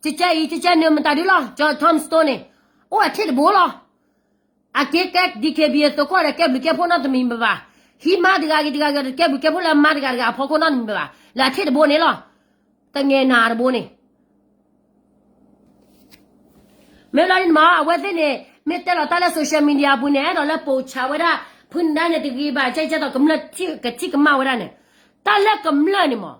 ကကဲအံၤ ကကဲန့ၣ် မတၤဒုလီၤ, ကၠီ Tom Stone န့ၣ် အိၣ်အထံၣ်တဘိလီၤ. အက့ကဲ ဒီးကဲဘျုးကဲဖှိၣ်နီတမံၤဘၣ်ဘၣ်, ဟံးမါတဂၤဂ့ၤတဂၤဂ့ၤ ကဲဘျုးကဲဖှိၣ်လၢမါတဂၤတဂၤအဖီခိၣ်နီတမံၤဘၣ်ဘၣ်, လၢအထံၣ်တဘိန့ၣ်လီၤ. တငဲၤနၤတဘိန့ၣ် မ့ၢ်လီၤန့ၣ်မ့ၢ် အဝဲသ့ၣ်န့ၣ် မ့ၢ်တဲလီၤတၢ်လၢ social media အပူၤန့ၣ် အဲၣ်ဒိးလၢပိာ်ဆါဝဲဒၣ် ဖုနဒါန့ၣ်တဂ့ၤဘၣ် ကဲကဲသိးကမျၢၢ်ကထံၣ်ကမၣ်ဝဲဒၣ်န့ၣ်, တၢ်လၢကမျၢၢ်န့ၣ်မ့ၢ်,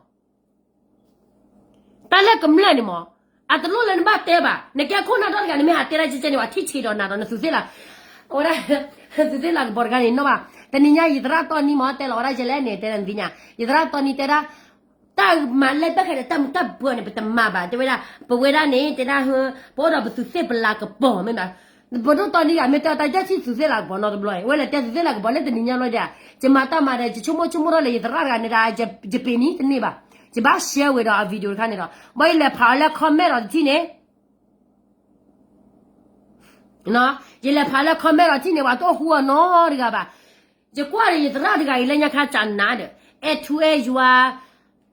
တၢ်လၢကမျၢၢ်န့ၣ်မ့ၢ်, အတလိၣ်လၢနဘၣ်တဲဘၣ်, နကဲခိၣ်နၢ်ဒီတဂၤန့ၣ် မ့ၢ်ဟးတဲဒၣ်ကဲကဲန့ၣ် ပှၤထံၣ်ဆံးဒီးနၤဒီးနသုးသ့ၣ်လး, အဝဲဒၣ်, သုးသ့ၣ်လးကပီၤတဂၤန့ၣ်နီၢ်ဘၣ်, တနံၤညါယသရၣ်တီနံမ့ၢ် တဲလီၤဝဲဒၣ်ယလဲၣ်န့ၣ် တဲဒၣ်နသ့ၣ်ညါ, ယသရၣ်တီနံတဲဒၣ် တၢ်မၤလဲၢ်ဘၣ်ဃးဒီးတၢ်မုာ်တၢ်ပၢၤန့ၣ် ပတမၤဘၣ် တဲဝဲဒၣ်, ပဝဲဒၣ်န့ၣ် တဲဒၣ်, ပအိၣ်ဒီးပသုးသ့ၣ်ပလၤကပီၤမ့ၢ်ဘၣ်, ပဒိၣ်တီနံဂၤမ့ၢ်တဲတၢ်ယဲၢ်ထံၣ်သုးသ့ၣ်လးကပီၤနီတဘျီအံၤ အဝဲလဲၤတဲသုးသ့ၣ်လးကပီၤလၢတနံၤညါလီၤဒီး, ယမၤတၢ်မၤဒီး ယဆိကမိၣ်ဆိကမိၣ်ထီၣ်လၢယသရၣ်တဂၤန့ၣ်ဒီး, ယပ့ၤနံၤတန့ၢ်ဘၣ်, ယဘၣ် share ဝဲဒီးအ video တခါန့ၣ်ဒီး ဘၣ်ယလဲၤဖးအီၤလၢ comment ဒီးတထံၣ်န့ၣ် ယလဲၤဖးလၢ comment ဒီးတထံၣ်န့ၣ် ပှၤတအိၣ်ဃူအီၤနီတဂၤဘၣ်, ယကွၢ်ဒီးယသရၣ်တဂၤအံၤလၢညါခါကနၤဒီး, အဲၣ်ထူအဲၣ်ယွၤ,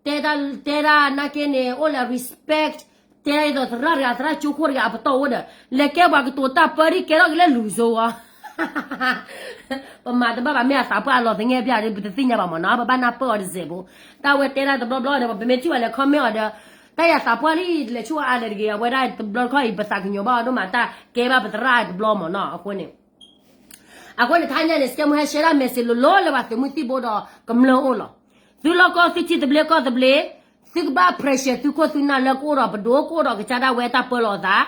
တဲ, တဲဒၣ်နာ်က့န့ၣ် အိၣ်လၢ respect, တဲဒ်သိးသရၣ်တဂၤ သရၣ်ကၠိခိၣ်တဂၤအပတီၢ်အိၣ်ဒီး, လဲၤကဲပှၤကတိၤတၢ်ပၢဒ်ကဲထီၣ်က့ၤလၢလူၤစိဝဲ ပမၤတဘၣ်ဘၣ် မ့ၢ်အသးပှၢ်အလီၤသငဲၢ်ဘၣ်ဒီး ပတသ့ၣ်ညါဘၣ်မ့ၢ်နီၤ ပဘၣ်နၢ်ပၢၢ်အီၤတစဲးဖိ, တၢ်ဝဲတဲဒၣ်တဘျီဘျီဒီး ပမ့ၢ်ထံၣ်ဘၣ်လဲၤ comment အီၤဒီး, တၢ်ယသးပှၢ်လံ လဲၤဆူအါလဲၤတဂ့ၤ အဝဲဒၣ်တဘျီတခီၣ်အံၤ ပသးကညီၤဘၣ်အီၤဒိၣ်မး တၢ်ကဲဘၣ်ပသရၣ်တဘျီမ့ၢ်နီၤ အဃိန့ၣ် အဃိန့ၣ် တဟါညါန့ၣ် စကဲမုၢ်ဟဲ share တၢ် message လိၤလိၤလၢပှၤသုးမုၢ်သံၣ်ဘိဒီးကမျၢၢ်အိၣ်လီၤ. သုလီၢ်ကီၢ်သုထံသဘျ့ကီၢ်သဘျ့, သုကဘၣ် pressure သုးခိၣ်သုးနၢ်လၢကအိၣ်ဒီးပဒိၣ် ကအိၣ်ဒီးကစၢ်ဒၣ်ဝဲတၢ်ပၢလီၤအသး,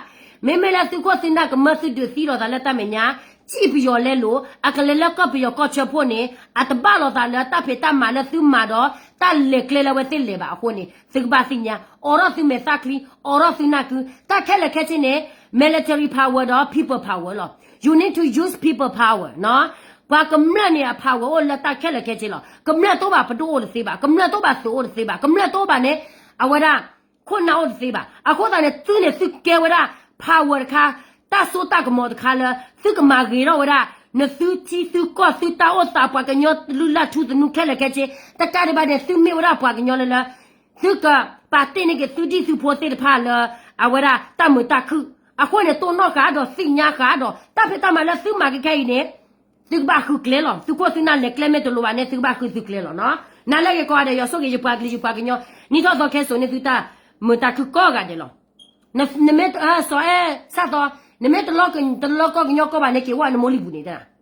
မ့မ့ၢ်လၢသုးခိၣ်သုးနၢ်ကမၢသုဒုးသံလိာ်သးလၢတၢ်မဲာ်ညါ, စံၣ်ပယီၤလဲလိာ် အကလဲၤလၢကီၢ်ပယီၤကီၢ်ဆၢဖှိၣ်န့ၣ် အတဘၣ်လိာ်သးလၢတၢ်ဖံးတၢ်မၤလၢသုမၤဒီး တၢ်လဲၤကျဲလၢအဝဲသ့ၣ်လဲၤဘၣ်အဃိန့ၣ် သုကဘၣ်သ့ၣ်ညါ, အိးထီၣ်သုမဲာ်သၣ်ချံ, အိးထီၣ်သုနၢ်ကု, တၢ်ခဲလၢာ်ခဲဆ့န့ၣ် military power ဒီး people power လီၤ. You need to use people power နီၤ. ပှၤကမျၢၢ်န့ၣ်အ power အိၣ်လၢတၢ်ခဲလၢာ်ခဲဆ့လီၤ. ကမျၢၢ်တအိၣ်ဘၣ်ပဒိၣ်အိၣ်တသ့ဘၣ်, ကမျၢၢ်တအိၣ်ဘၣ်သုးအိၣ်တသ့ဘၣ်, ကမျၢၢ်တအိၣ်ဘၣ်န့ၣ် အဝဲဒၣ် ခိၣ်နၢ်အိၣ်တသ့ဘၣ်. အဃိသတးန့ၣ် သုန့ၣ်သုကဲဝဲဒၣ် power တခါ, တၢ်စိတၢ်ကမီၤတခါလၢ သုကမၤဂ့ၤထီၣ်ဝဲဒၣ် နသုထံသုကီၢ်သုတၢ်အိၣ်သး ပှၤကညီလုၢ်လၢ်ထူသနူခဲလၢာ်ခဲဆ့, တကးဒံးဘၣ်န့ၣ် သုမ့ၢ်ဝဲဒၣ်ပှၤကညီလၢလၢ သုကပာ်တ့ၢ်န့ၢ်က့ၤသုဒံၣ်သုဖိသ့ၣ်တဖၣ်လၢ အဝဲဒၣ်တၢ်မုာ်တၢ်ခုၣ်, အဃိန့ၣ် တိၢ်နီၣ်ဃာ်ဒီးသ့ၣ်ညါဃာ်ဒီး တၢ်ဖံးတၢ်မၤလၢသုမၤကဲခဲအံၤန့ၣ် သုကဘၣ်ဃုကျဲလီၤ. သုးခိၣ်သုးနၢ်လဲၤကျဲမ့ၢ်တလိၤဘၣ်န့ၣ် သုကဘၣ်ဃုသုကျဲလီၤနီၤ. နၤလၢဂ့ၤကိးဂၤဒဲး ယွၤဆိၣ်ဂ့ၤယပှၤကလုာ်ယပှၤကညီ နံၣ်ထီၣ်သီခဲစိာ်န့ၢ်သုတၢ်မုာ်တၢ်ခုၣ်ကိးဂၤဒဲးလီၤ. နမ့ၢ်စီၤအဲၣ်ဆၣ်သီ, နမ့ၢ်တလီၢ်ကီၢ်ကညီကီၢ်ဘၣ်န့ၣ် က့ၤအိၣ်နမိၢ်လံၢ်ပူၤန့ၣ်